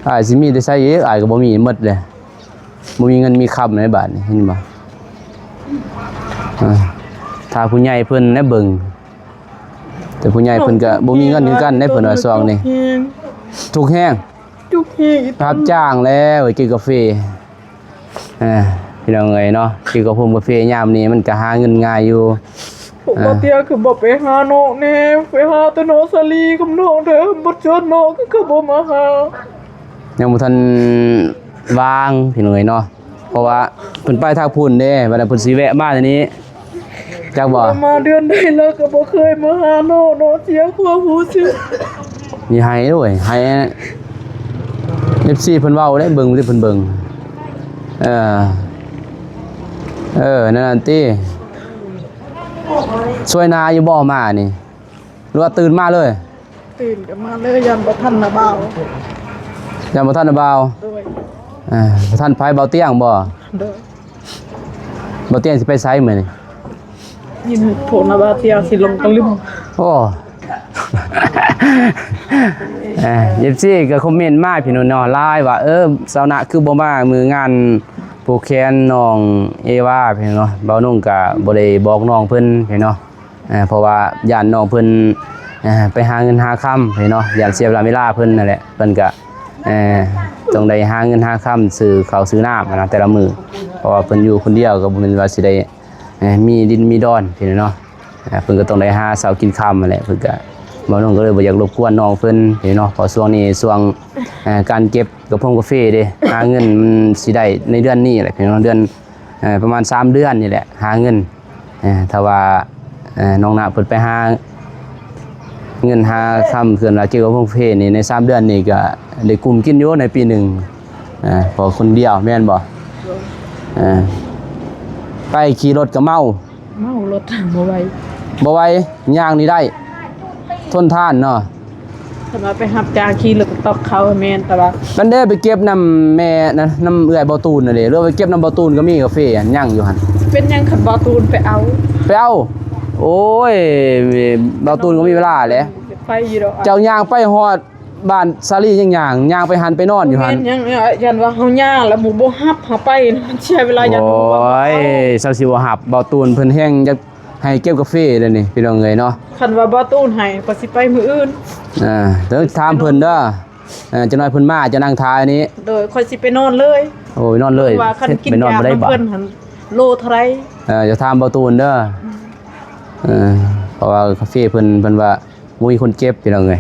ອ້າຍຊິມີແຕ່ໃສອີກ ອ້າຍກໍບໍ່ມີໝົດເລີຍ ບໍ່ມີເງິນມີຄຳໃນບາດນີ້ ເຫັນບໍ່? ເອີ ຖ້າຜູ້ໃຫຍ່ເພິ່ນແນະເບິ່ງ ແຕ່ຜູ້ໃຫຍ່ເພິ່ນກໍບໍ່ມີເງິນຄືກັນເດ້ ເພິ່ນວ່າຊ່ວງນີ້ທຸກແຮງ ທຸກແຮງ ທຸກແຮງ ຮັບຈ້າງແລ້ວ ໄປກິນກາເຟ. ເອີ ພີ່ນ້ອງເອີຍເນາະ ກິນກາຟົງກາເຟຍາມນີ້ມັນກໍຫາເງິນງ່າຍຢູ່. ພວກ ເອີ ບໍ່ເຕີຍຄືບໍ່ໄປຫານ້ອງແດ່ ໄປຫາແຕ່ນ້ອງສາລີກັບນ້ອງເດີ ບໍ່ຊວນນ້ອງກໍຄືບໍ່ມາຫາ. ຍັງບໍ່ທັນວ່າງ ພີ່ນ້ອງເອີຍເນາະ ເພາະວ່າເພິ່ນໄປທາງພຸ້ນເດ້ ບັດນັ້ນເພິ່ນຊິແວະມາແຖວນີ້. ຈັກບໍ່? ມາເດືອນໃດແລ້ວກໍບໍ່ເຄີຍມາຫານ້ອງ ນ້ອງເສຍຄວາມຮູ້ສຶກ. ຢ່າໄຫ້ເດ້ອຍ ໄຫ້ ເອັຟຊີ ເພິ່ນເວົ້າເດ້ ເບິ່ງທີ່ເພິ່ນເບິ່ງ. ເອີ ເອີ ນັ້ນຕິ ຊ່ວຍນາຢູ່ບໍ່ມານີ້ ຫຼືວ່າຕື່ນມາເລີຍ? ຕື່ນກໍມາເລີຍ ຢ້ານບໍ່ທັນນະບ່າວ ຢ້ານບໍ່ທັນນະບ່າວ. ໂດຍ ເອີ ບໍ່ທັນໃຜ ບ່າວຕຽງບໍ່? ໂດຍ ບ່າວຕຽງຊິໄປໃສມື້ນີ້? ຍິນພວກນະບ່າວຕຽງຊິລົງກະລຶມ. ໂອ້ ເອີ ເອັຟຊີ ກໍຄອມເມັນມາ ພີ່ນ້ອງເນາະ ຫຼາຍວ່າ ເອີ ຊາວນະຄືບໍ່ມາມື້ງານຜູກແຂນນ້ອງເອວາ ພີ່ນ້ອງເນາະ. ບ່າວນຸ່ງກໍບໍ່ໄດ້ບອກນ້ອງເພິ່ນ ພີ່ນ້ອງເນາະ ເພາະວ່າຢ້ານນ້ອງເພິ່ນໄປຫາເງິນຫາຄຳເນາະ ຢ້ານເສຍເວລາເວລາເພິ່ນນັ້ນແຫຼະ ເພິ່ນກະຕ້ອງໄດ້ຫາເງິນຫາຄຳຊື້ເຂົ້າຊື້ນ້ຳນະແຕ່ລະມື້ ເພາະວ່າເພິ່ນຢູ່ຄົນດຽວກໍບໍ່ແມ່ນວ່າຊິໄດ້ມີດິນມີດອນເນາະ ເພິ່ນກໍຕ້ອງໄດ້ຫາເຊົ້າກິນຄ່ຳຫັ້ນແຫຼະ ເພິ່ນກະ ບ່າວນຸ່ງກໍເລີຍບໍ່ຢາກລົບກວນນ້ອງເພິ່ນເນາະ ເພາະຊ່ວງນີ້ຊ່ວງການເກັບກະຟົງກາເຟເດ້ ຫາເງິນມັນຊິໄດ້ໃນເດືອນນີ້ແຫຼະ ເນາະ ເດືອນ ເອີ ປະມານສາມເດືອນນີ້ແຫຼະ ຫາເງິນ ເອີ ຖ້າວ່າ ເອີ ນ້ອງນະເພິ່ນໄປຫາເງິນຫາຄຳ ເພິ່ນວ່າກ່ຽວກັບໂຮງເພນີ້ ໃນສາມເດືອນນີ້ກໍໄດ້ກຸ້ມກິນຢູ່ໃນປີໜຶ່ງ ເອີ ເພາະຄົນດຽວແມ່ນບໍ່? ເອີ ໄປຂີ່ລົດກໍເມົາ ເມົາລົດບໍ່ໄຫວ ບໍ່ໄຫວ ຍ່າງນີ້ໄດ້ ທົນທານເນາະ. ຄັນວ່າໄປຮັບຈ້າງຂີ່ລົດຕອກເຂົ້າແມ່ນ ແຕ່ວ່າ ມັນເດ້ໄປເກັບນຳແມ່ນະ ນຳເອື້ອຍບ່າວຕູນນັ້ນເດ້ ຫຼືວ່າໄປເກັບນຳບ່າວຕູນກໍມີກາເຟຫັ້ນ ຍັງຢູ່ຫັ້ນ. ເປັນຫຍັງຄັນບ່າວຕູນໄປເອົາ? ໄປເອົາ? ໂອ້ຍ ບ່າວຕູນກໍມີເວລາແຫຼະ ໄປຢູ່ດອກ. ເຈົ້າຍ່າງໄປຮອດບ້ານສາລີຍັງຍ່າງ ຍ່າງໄປຫັ້ນໄປນອນຢູ່ຫັ້ນ. ແມ່ນຫຍັງ ຢ້ານວ່າເຮົາຍ່າງແລ້ວໝູ່ບໍ່ຮັບເຮົາໄປ ມັນເສຍເວລາ ຢ້ານໝູ່ບໍ່ຮັບ. ໂອ້ຍ ເຈົ້າຊິບໍ່ຮັບ ບ່າວຕູນເພິ່ນແຮ່ງຢາກ ໃຫ້ເກັບກາເຟເດ້ນີ້ ພີ່ນ້ອງເອີຍເນາະ. ຄັນວ່າບ່າວຕູນໃຫ້ ຂ້ອຍຊິໄປມື້ອື່ນ. ເອີ ເດີຖາມເພິ່ນເດີ ເອີ ຈັກໜ້ອຍເພິ່ນມາ ຈະນັ່ງຖ້ານີ້. ໂດຍ ຂ້ອຍຊິໄປນອນເລີຍ. ໂອ້ຍ ນອນເລີຍ ວ່າຄັນກິນຢານຳເພິ່ນຫັ້ນໂລເທົ່າໃດ? ເອີ ຈະຖາມບ່າວຕູນເດີ. ເອີ ເພາະວ່າກາເຟເພິ່ນ ເພິ່ນວ່າ ບໍ່ມີຄົນເກັບ ພີ່ນ້ອງເອີຍ.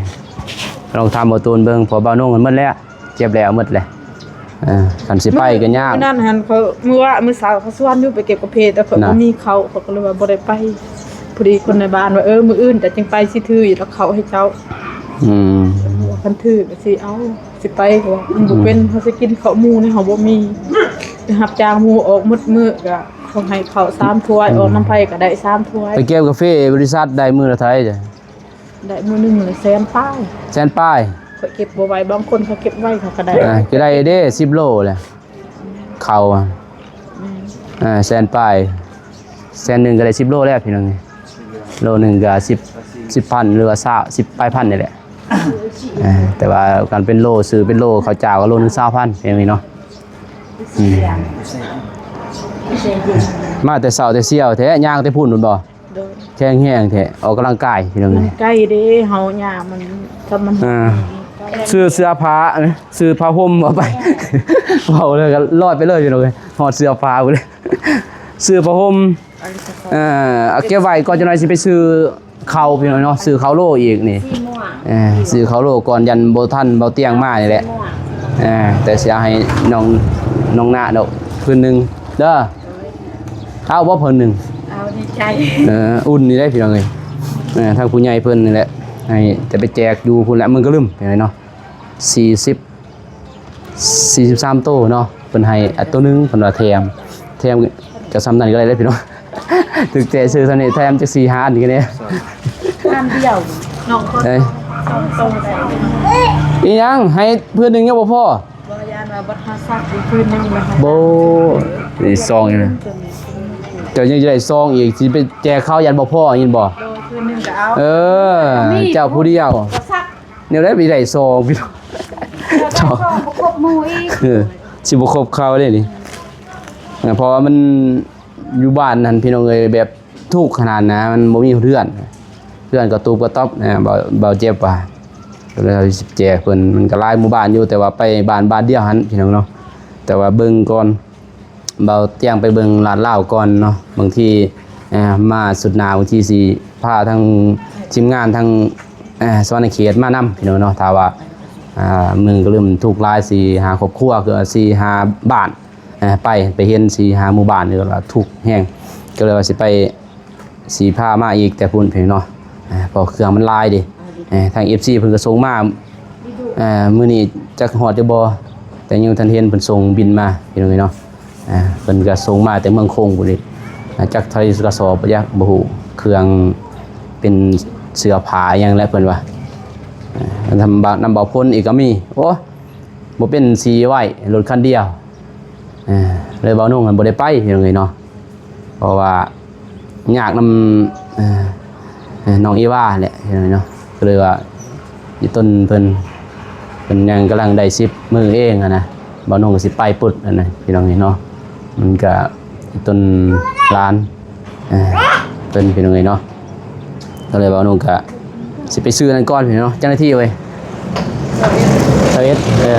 ລອງຖາມບ່າວຕູນເບິ່ງ ເພາະບ່າວນຸ່ງມັນໝົດແລ້ວ ເກັບແລ້ວໝົດແຫຼະ. ເອີ ຄັນຊິໄປກໍຍາກ. ມື້ນັ້ນຫັ້ນ ຂ້ອຍ ມື້ວາ ມື້ເຊົ້າເຂົາຊວນຢູ່ໄປເກັບກາເຟ ແຕ່ຂ້ອຍບໍ່ມີເຂົ້າ ຂ້ອຍກໍເລີຍວ່າບໍ່ໄດ້ໄປ. ພໍດີຄົນໃນບ້ານວ່າ ເອີ ມື້ອື່ນເຈົ້າຈຶ່ງໄປ ຊິຖືຢູ່ດອກເຂົ້າໃຫ້ເຈົ້າ. ອືມ ຄັນຖືກໍຊິເອົາ ຊິໄປ ເພາະວ່າມັນບໍ່ເປັນ ເຮົາຊິກິນເຂົ້າໝູ່ນີ້ເຮົາບໍ່ມີ ໄປຮັບຈ້າງໝູ່ອອກໝົດມື້ ກໍເຂົາໃຫ້ເຂົ້າສາມຖ້ວຍ ອອກນຳໃຜກໍໄດ້ສາມຖ້ວຍ. ໄປເກັບກາເຟບໍລິສັດໄດ້ມື້ລະເທົ່າໃດ? ໄດ້ມື້ໜຶ່ງລະແສນປາຍ. ແສນປາຍ? ຂ້ອຍເກັບບໍ່ໄຫວ ບາງຄົນເຂົາເກັບໄວ້ເຂົາກໍໄດ້. ອ່າ ກໍໄດ້ເດ້ ສິບໂລແຫຼະ ເຂົ້າ ອ່າ ແສນປາຍ ແສນໜຶ່ງກໍໄດ້ສິບໂລແລ້ວ ພີ່ນ້ອງ. ໂລໜຶ່ງກໍສິບ ສິບພັນ ຫຼືວ່າຊາວ ສິບປາຍພັນນີ້ແຫຼະ. ອ່າ ແຕ່ວ່າການເປັນໂລ ຊື້ເປັນໂລ ເຂົ້າຈ້າວກໍໂລໜຶ່ງຊາວພັນ ຢ່າງນີ້ເນາະ. ອືມ ມາແຕ່ເຊົ້າແຕ່ຊຽວແທ້ ຍ່າງແຕ່ພຸ້ນພຸ້ນບໍ່? ໂດຍ ແຂງແຮງແທ້ ອອກກຳລັງກາຍພີ່ນ້ອງ ມັນໃກ້ເດ້ ເຮົາຍ່າງມັນ ຖ້າມັນ ອ່າ ຊື້ເສື້ອຜ້າ ຊື້ຜ້າຫົ່ມເອົາໄປ ເວົ້າແລ້ວກໍລອຍໄປເລີຍພີ່ນ້ອງເອີຍ ຮອດເສື້ອຜ້າພຸ້ນເລີຍ ຊື້ຜ້າຫົ່ມ ເອີ ເກັບໄວ້ກ່ອນ ຈັກໜ່ອຍຊິໄປຊື້ ເຂົ້າພີ່ນ້ອງເນາະ ຊື້ເຂົ້າໂລອີກນີ້ ເອີ ຊື້ເຂົ້າໂລກ່ອນ ຢ້ານບໍ່ທັນເບົາຕຽງມານີ້ແຫຼະ ເອີ ແຕ່ຊິເອົາໃຫ້ນ້ອງ ນ້ອງນະດອກ ຜືນໜຶ່ງເດີ ເອົາບໍ່ຜືນໜຶ່ງ? ເອົາ ດີໃຈ ເອີ ອຸ່ນນີ້ເດ້ພີ່ນ້ອງເອີຍ ເອີ ທາງຜູ້ໃຫຍ່ເພິ່ນນີ້ແຫຼະ ໃຫ້ແຕ່ໄປແຈກຢູ່ພຸ້ນແຫຼະ ມັນກໍລືມພີ່ນ້ອງເນາະ ສີ່ສິບ ສີ່ສິບສາມໂຕເນາະ ເພິ່ນໃຫ້ ອ່າ ໂຕໜຶ່ງ ເພິ່ນວ່າແຖມ ແຖມກໍສ່ຳນັ້ນກໍໄດ້ເດ້ພີ່ນ້ອງ ຖືກແຈກຊື້ສ່ຳນີ້ ແຖມຈັກສີ່ຫ້າອັນກໍໄດ້ ອັນດຽວ ນ້ອງກໍ ເອີຍ ສອງໂຕ ອີຫຍັງ ໃຫ້ຜືນໜຶ່ງຍັງບໍ່ພໍ? ບໍ່ ຢ້ານວ່າບໍ່ທັນຊັກອີກຜືນໜຶ່ງແລ້ວ ບໍ່ ນີ້ຊອງອີກນະ ເຈົ້າຍັງຈະໄດ້ຊອງອີກ ຊິໄປແຈກເຂົາຢ້ານບໍ່ພໍ ຍິນບໍ່? ໂດຍ ຜືນໜຶ່ງກໍເອົາ ເອີ ເຈົ້າຜູ້ດຽວ ແນວໃດໄປໄດ້ສອງ ພີ່ນ້ອງ ສອງ ບໍ່ຄົບໝູ່ອີກ ເອີ ຊິບໍ່ຄົບເຂົາເດ້ນີ້ ເພາະວ່າມັນຢູ່ບ້ານຫັ້ນ ພີ່ນ້ອງເອີຍ ແບບທຸກຂະໜາດນະ ມັນບໍ່ມີເຮືອນ ເຮືອນກະຕູບກະຕັອບ ເອີ ເບົາ ເບົາເຈັບວ່າ ກໍເລີຍຊິແຈກເພິ່ນ ມັນກໍຫຼາຍໝູ່ບ້ານຢູ່ ແຕ່ວ່າໄປບ້ານ ບ້ານດຽວຫັ້ນ ພີ່ນ້ອງເນາະ ແຕ່ວ່າເບິ່ງກ່ອນ ເບົາຕຽງໄປເບິ່ງລາດລາວກ່ອນເນາະ ບາງທີ ເອີ ມາສຸດໜ້າ ບາງທີຊິພາທັງທີມງານທັງ ເອີ ສະຫວັນນະເຂດມານຳ ພີ່ນ້ອງເນາະ ຖ້າວ່າ ອ່າ ເມືອງກະລຶມທຸກຫຼາຍ ສີ່ຫ້າຄອບຄົວ ຄືວ່າສີ່ຫ້າບ້ານ ເອີ ໄປ ໄປເຫັນສີ່ຫ້າໝູ່ບ້ານ ກໍວ່າທຸກແຮງ ກໍເລີຍວ່າຊິໄປ ຊິພາມາອີກແຕ່ພຸ້ນພີ່ນ້ອງເນາະ ເພາະເຄື່ອງມັນຫຼາຍເດ້ ທາງເອັຟຊີເພິ່ນກໍສົ່ງມາ ມື້ນີ້ຈັກຮອດຢູ່ບໍ່ ແຕ່ຍັງບໍ່ທັນເຫັນເພິ່ນສົ່ງບິນມາພີ່ນ້ອງເອີຍເນາະ ເພິ່ນກໍສົ່ງມາແຕ່ເມືອງຄົງພຸ້ນອີກ ຈັກເທົ່າໃດກະສອບບໍ່ຈັກ ບໍ່ຮູ້ ເຄື່ອງເປັນເສື້ອຜ້າຫຍັງແຫຼະເພິ່ນວ່າ ນຳ ນຳເບົາພົນອີກກໍມີ ໂອ້ ບໍ່ເປັນສີໄວ້ ລົດຄັນດຽວ ເອີ ເລີຍເບົານົງຫັ້ນບໍ່ໄດ້ໄປພີ່ນ້ອງເອີຍເນາະ ເພາະວ່າຍາກນຳ ເອີ ເອີ ນ້ອງອີວາແຫຼະພີ່ນ້ອງເອີຍເນາະ ກໍເລີຍວ່າອີຕົນເພິ່ນ ເພິ່ນຍັງກຳລັງໄດ້ສິບມື້ເອງຫັ້ນນະ ເບົານົງກໍຊິໄປປຶດຫັ້ນນະພີ່ນ້ອງເອີຍເນາະ ມັນກໍອີຕົນຫຼານ ເອີ ເພິ່ນພີ່ນ້ອງເອີຍເນາະ ກໍເລີຍເວົ້າ ນ້ອງກະຊິໄປຊື້ນັ້ນກ່ອນພີ່ນ້ອງເນາະ ຈັກນາທີເວີຍ ຊາວເອັດ ຊາວເອັດ ເອີ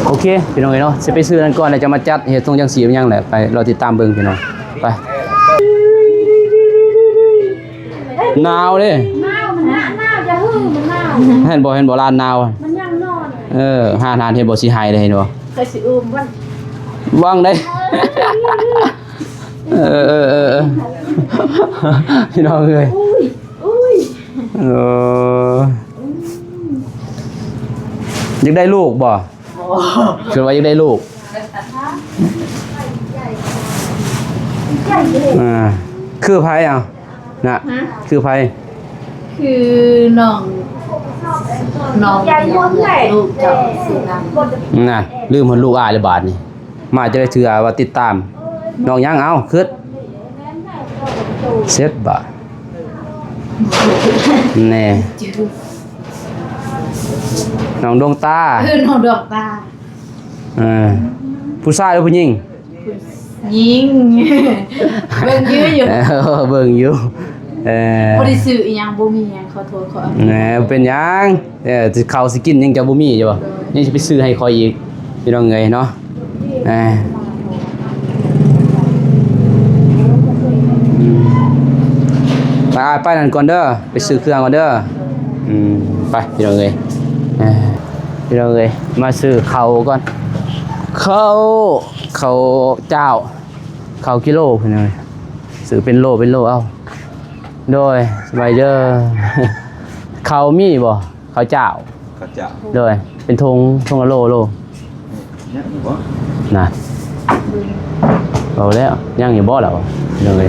ໂອເຄພີ່ນ້ອງເອີຍເນາະ ຊິໄປຊື້ນັ້ນກ່ອນ ແລ້ວຈະມາຈັດເຮັດຖົງຈັງສີຫຍັງແຫຼະ ໄປລໍຕິດຕາມເບິ່ງພີ່ນ້ອງ ໄປ ໜາວເດ້ ໜາວ ມັນໜາວ ໜາວ ຢ່າຮື ມັນໜາວ ເຫັນບໍ່ ເຫັນບໍ່ ຮ້ານໜາວ ມັນຍັງນອນ ເອີ ຮ້ານ ຮ້ານ ເຫັນບໍ່ ຊິໄຫ້ເດ້ ເຫັນບໍ່ ຂ້ອຍຊິອູ້ມມັນ ຫວັງໄດ້ ເອີ ເອີ ເອີ ເອີ ພີ່ນ້ອງເອີຍ ອຸ້ຍ ອຸ້ຍ ເອີ ຢາກໄດ້ລູກບໍ່? ບໍ່ ຄິດວ່າຢາກໄດ້ລູກ ອ່າ ຄືໃຜເອົາ ນະ ຄືໃຜ ຄືນ້ອງ ນ້ອງ ລູກເຈົ້າ ນະ ລືມຮອດລູກອ້າຍແລ້ວບາດນີ້ ມາແຕ່ລະເທື່ອວ່າຕິດຕາມ ນ້ອງຫຍັງ ເອົ້າ ຄຶດ ເຊັດບາດ ແນ່ ນ້ອງດວງຕາ ເອີ ນ້ອງດວງຕາ ເອີ ຜູ້ຊາຍຫຼືຜູ້ຍິງ? ຍິງ ເບິ່ງຢູ່ ເອີ ເບິ່ງຢູ່ ເອີ ບໍ່ໄດ້ຊື້ອີ່ຫຍັງ ບໍ່ມີຫຍັງ ຂໍໂທດ ຂໍອະໄພ ເອີ ບໍ່ເປັນຫຍັງ ເອີ ເຂົ້າຊິກິນຍັງຈະບໍ່ມີຢູ່ບໍ່? ຍັງຊິໄປຊື້ໃຫ້ຂ້ອຍອີກ ພີ່ນ້ອງເອີຍເນາະ ເອີ ໄປ ໄປນັ້ນກ່ອນເດີ ໄປຊື້ເຄື່ອງກ່ອນເດີ ອືມ ໄປ ພີ່ນ້ອງເອີຍ ເອີ ພີ່ນ້ອງເອີຍ ມາຊື້ເຂົ້າກ່ອນ ເຂົ້າ ເຂົ້າຈ້າວ ເຂົ້າກິໂລ ພີ່ນ້ອງເອີຍ ຊື້ເປັນໂລ ເປັນໂລເອົາ ໂດຍ ສະບາຍເດີ ເຂົ້າມີບໍ່? ເຂົ້າຈ້າວ ເຂົ້າຈ້າວ ໂດຍ ເປັນຖົງ ຖົງລະໂລ ໂລ ຍັງຢູ່ບໍ່? ນະ ເອົາແລ້ວ ຍັງຢູ່ບໍ່ລະ ໂດຍ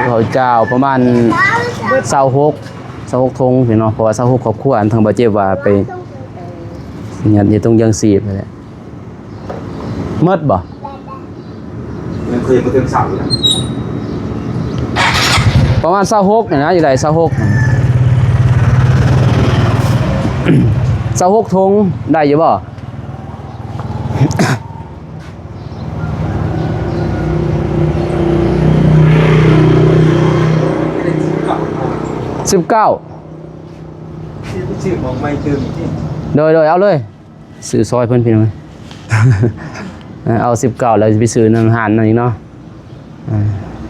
ເຂົ້າຈ້າວປະມານຊາວຫົກ ຊາວຫົກຖົງພີ່ນ້ອງ ເພາະວ່າຊາວຫົກຄອບຄົວ ອັນທາງບ່າວເຈັບວ່າໄປຍັດຢູ່ຖົງຢາງຊີບຫັ້ນແຫຼະ ໝົດບໍ່? ຍັງຄືບໍ່ເຖິງຊາວຢູ່ນະ ປະມານຊາວຫົກນີ້ນະ ຢູ່ໄດ້ຊາວຫົກ ເ ຊາວຫົກຖົງ ໄດ້ຢູ່ບໍ່? ສິບເກົ້າ ຊື້ຂອງໃໝ່ຕື່ມອີກຕິ. ໂດຍໆ ເອົາເລີຍ. ຊື້ຊອຍເພິ່ນພີ່ນ້ອງ ເອີ ເອົາສິບເກົ້າແລ້ວຊິໄປຊື້ນຳຮ້ານນັ້ນອີກເນາະ.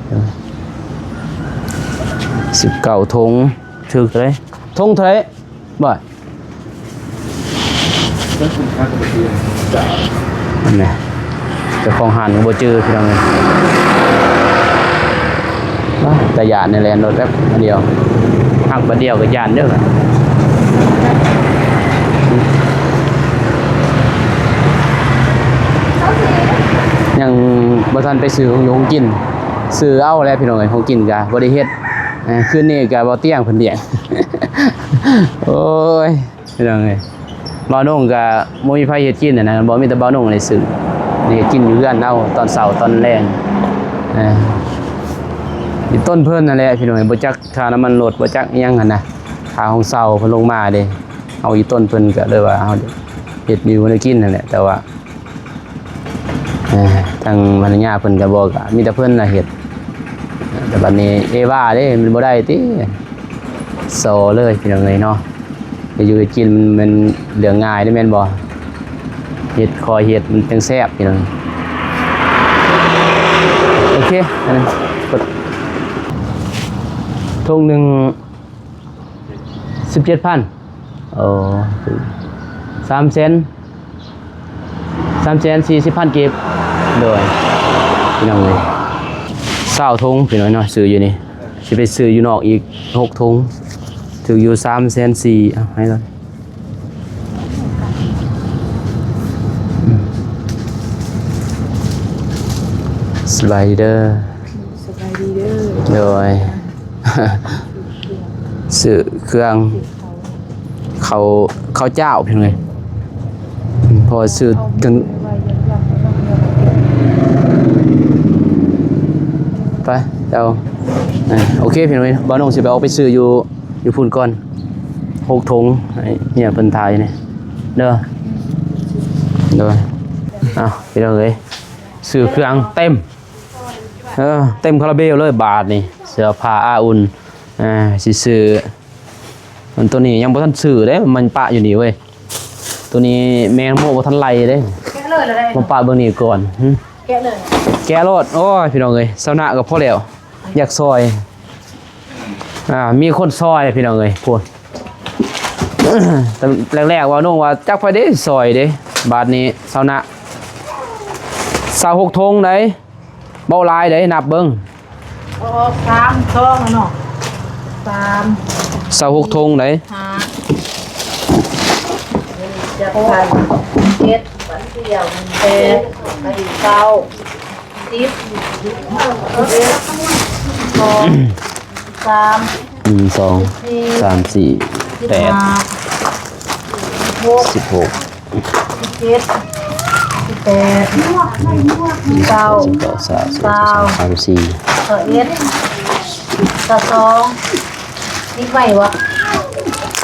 ເອີ ສິບເກົ້າຖົງ ຖືກເທົ່າໃດ? ຖົງເທົ່າໃດ? ບໍ່ ອັນນີ້ ເຈົ້າຂອງຮ້ານກໍບໍ່ຈື່ພີ່ນ້ອງເອີຍ. ວ້າ ຕາຢ້ານນີ້ແຫຼະ ລົດແບບດຽວ ຫັກບາດດຽວກໍຢ້ານເດີ້. ຍັງບໍ່ທັນໄປຊື້ຂອງຢູ່ຂອງກິນ ຊື້ເອົາແຫຼະພີ່ນ້ອງເອີຍ. ຂອງກິນກໍບໍ່ໄດ້ເຮັດ ເອີ ຄືນນີ້ກໍບໍ່ຕຽງເພິ່ນລ້ຽງ. ໂອ້ຍ ພີ່ນ້ອງເອີຍ ບ່າວນົງກະບໍ່ມີໃຜເຮັດກິນຫັ້ນນະ ບໍ່ ມີແຕ່ບ່າວນົງໄດ້ຊື້ ເຮັດກິນຢູ່ເຮືອນເຮົາຕອນເຊົ້າຕອນແລງ. ເອີ ອີ່ຕົນເພິ່ນນັ້ນແຫຼະພີ່ນ້ອງເອີຍ ບໍ່ຈັກຄ່ານ້ຳມັນລົດ ບໍ່ຈັກອີ່ຫຍັງຫັ້ນນະ ຄ່າຫ້ອງເຊົ່າເພິ່ນລົງມາເດ້. ເຮົາອີ່ຕົນເພິ່ນກະເລີຍວ່າເຮົາເຮັດຢູ່ແນວກິນຫັ້ນແຫຼະ ແຕ່ວ່າ ເອີ ທາງພັນລະຍາເພິ່ນກໍບອກ ກໍມີແຕ່ເພິ່ນລະເຮັດ. ແຕ່ບັດນີ້ເອວ່າເດ້ ມັນບໍ່ໄດ້ຕິ ສໍເລີຍພີ່ນ້ອງເອີຍເນາະ. ໄປຢູ່ໄປກິນມັນເລື່ອງງ່າຍເດ້ແມ່ນບໍ່? ເຮັດ ຄ່ອຍເຮັດມັນຈັ່ງແຊບພີ່ນ້ອງ. ໂອເຄ ອັນນີ້ ຖົງໜຶ່ງ ສິບເຈັດພັນ ໂອ້ ສາມແສນ ສາມແສນສີ່ສິບພັນກີບ. ໂດຍ ພີ່ນ້ອງເອີຍ ຊາວຖົງພີ່ນ້ອງເນາະ ຊື້ຢູ່ນີ້ ຊິໄປຊື້ຢູ່ນອກອີກຫົກຖົງ ຖືກຢູ່ສາມແສນສີ່. ເອົາໃຫ້ກ່ອນ. ສະບາຍດີເດີ. ສະບາຍດີເດີ. ໂດຍ ຊື້ເຄື່ອງ ເຂົ້າ ເຂົ້າເຈົ້າພີ່ນ້ອງເອີຍ ເພາະວ່າຊື້ກັນ ໄປເຈົ້າ. ໂອເຄພີ່ນ້ອງເອີຍ ບ່າວນົງຊິໄປອອກໄປຊື້ຢູ່ ຢູ່ພຸ້ນກ່ອນ ຫົກຖົງ ໃຫ້ເມຍເພິ່ນຖ່າຍຢູ່ນີ້ເດີ. ໂດຍ ເອົາ ພີ່ນ້ອງເອີຍ ຊື້ເຄື່ອງເຕັມ ເອີ ເຕັມຄາຣາເບວເລີຍບາດນີ້ ເສື້ອຜ້າອາອຸ່ນ. ເອີ ຊິຊື້ ອັນໂຕນີ້ຍັງບໍ່ທັນຊື້ເດ້ ມັນປະຢູ່ນີ້ເວີຍ. ໂຕນີ້ແມ່ນໂມບໍ່ທັນໄລ່ເດ້ ແກະເລີຍລະໄດ້ ມາປະເບິ່ງນີ້ກ່ອນ. ຫື ແກະເລີຍ ແກະໂລດ. ໂອ້ຍ ພີ່ນ້ອງເອີຍ ຊາວນະກໍພໍແລ້ວ ຢາກຊ່ອຍ ອ່າ ມີຄົນຊ່ອຍພີ່ນ້ອງເອີຍ ພຸ້ນ. ແລກໆ ວ່ານ້ອງວ່າຈັກໃຜເດ້ຊ່ອຍເດ້ ບາດນີ້ຊາວນະ ຊາວຫົກຖົງໃດ ເວົ້າຫຼາຍເດ້ ນັບເບິ່ງ ອອກສາມ ສອງ ເນາະ ສາມ ຊາວຫົກຖົງໃດ ຫ້າ ຫົກ ເຈັດ ແປດ ເກົ້າ ສິບ ສິບເອັດ ສອງ ສາມ ໜຶ່ງ ສອງ ສາມ ສີ່ ແປດ ສິບຫົກ ສິບຫົກ ສິບເຈັດ ສິບແປດ ສິບເກົ້າ ສິບເກົ້າ ຊາວ ຊາວ ຊາວສອງ ຊາວສາມ ຊາວສີ່ ຊາວເອັດ ຊາວສອງ ນີ້ໄປວະ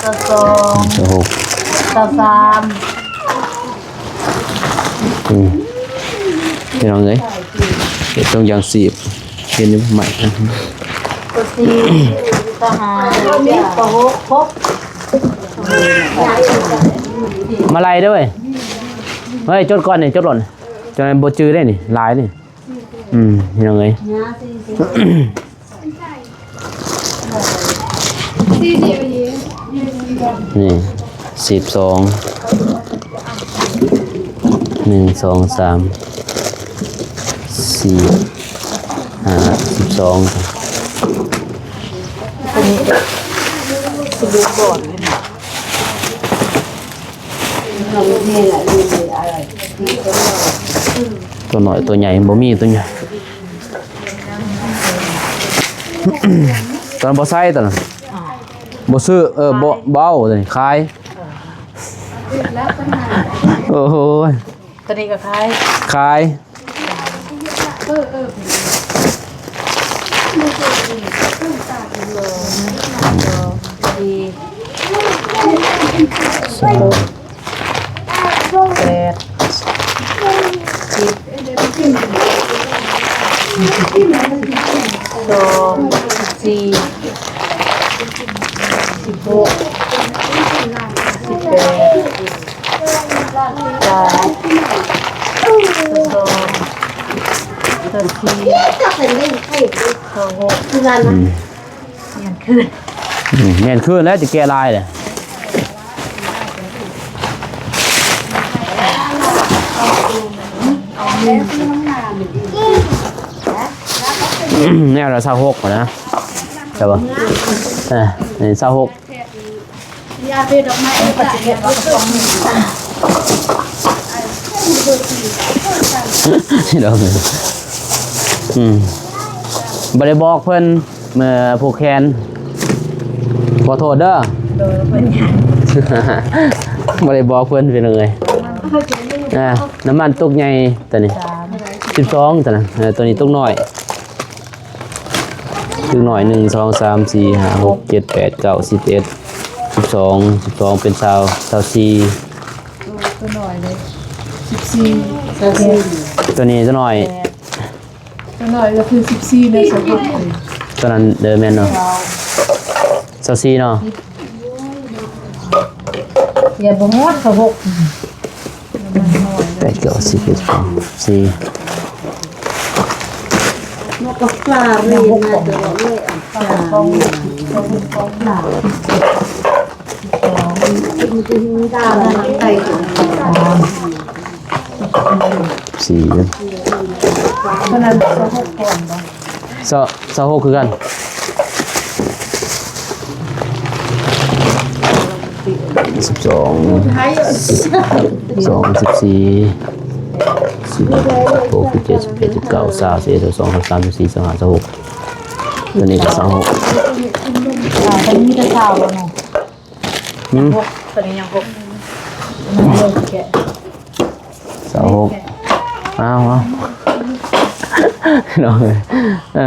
ຊາວສອງ ຊາວຫົກ ຊາວສາມ. ອືມ ພີ່ນ້ອງເອີຍ ເຮັດຖົງຢາງຊີບ ເຫັນຢູ່ໄໝ? ຊາວສີ່ ຊາວຫ້າ ຊາວຫົກ ຄົບ ມາໄລ່ເດີ້ເວີຍ ເຮີ້ຍ ຈົດກ່ອນນີ້ ຈົດກ່ອນ ຈັ່ງນັ້ນບໍ່ຈື່ເດ້ນີ້ ຫຼາຍນີ້. ອືມ ພີ່ນ້ອງເອີຍ ນີ້ ສິບສອງ ໜຶ່ງ ສອງ ສາມ ສີ່ ຫ້າ ສິບສອງ. ຕົວນ້ອຍຕົວໃຫຍ່ ບໍ່ມີຕົວໃຫຍ່ ຕົວນັ້ນບໍ່ໃຊ້ ຕົວນັ້ນບໍ່ຊື້ ເອີ ບໍ່ ບໍ່ເອົາ ຕົວນີ້ຂາຍ. ໂອ້ໂຫ ຕົວນີ້ກໍຂາຍ ຂາຍ. ສອງ ສາມ ສອງ ສິບຫົກ ສິບແປດ ຊາວ ຊາວສອງ ຊາວສີ່ ຊາວຫົກ ອືມ ແມ່ນຄືນ ອືມ ແມ່ນຄືນແລ້ວ ຈະແກະລາຍແຫຼະ ແນວລະຊາວຫົກນະ ໃຊ່ບໍ່? ເອີ ນີ້ຊາວຫົກ ດອກ ອືມ ບໍ່ໄດ້ບອກເພິ່ນ ເມື່ອຜູກແຂນ ຂໍໂທດເດີ ໂດຍ ບໍ່ເປັນຫຍັງ ບໍ່ໄດ້ບອກເພິ່ນ ພີ່ນ້ອງເອີຍ ອ່າ ນ້ຳມັນຕຸກໃຫຍ່ຕົວນີ້ ສາມ ສິບສອງຕົວນັ້ນ ເອີ ຕົວນີ້ຕຸກນ້ອຍ ຕຶກໜ້ອຍ ໜຶ່ງ ສອງ ສາມ ສີ່ ຫ້າ ຫົກ ເຈັດ ແປດ ເກົ້າ ສິບເອັດ ສິບສອງ ສິບສອງ ເປັນຊາວ ຊາວສີ່ ໂຕ ໂຕໜ້ອຍເດ້ ສິບສີ່ ຊາວສີ່ ໂຕນີ້ໂຕໜ້ອຍ ແປດ ໂຕໜ້ອຍກໍຄືສິບສີ່ ແລະ ຊາວຫົກ ໂຕນັ້ນເດີ ແມ່ນເນາະ ຊາວສີ່ເນາະ ຢ່າບໍ່ຮອດ ຊາວຫົກ ແປດ ເກົ້າ ສິບ ເອັດ ສອງ ສິບສີ່ ສີ່ ຊາວ ຊາວຫົກຄືກັນ ສິບສອງ ສິບສອງ ສິບສີ່ ສິບຫົກ ສິບເຈັດ ສິບແປດ ສິບເກົ້າ ຊາວ ຊາວເອັດ ຊາວສອງ ຊາວສາມ ຊາວສີ່ ຊາວຫ້າ ຊາວຫົກ ຕົວນີ້ກໍຊາວຫົກ ອ່າ ຕົວນີ້ມີແຕ່ຊາວບໍ່ເນາະ ຫືມ ຕົວນີ້ຍັງຫົກ ຊາວຫົກ ອ້າວ ເອົາ ນ້ອງເອີຍ ເອີ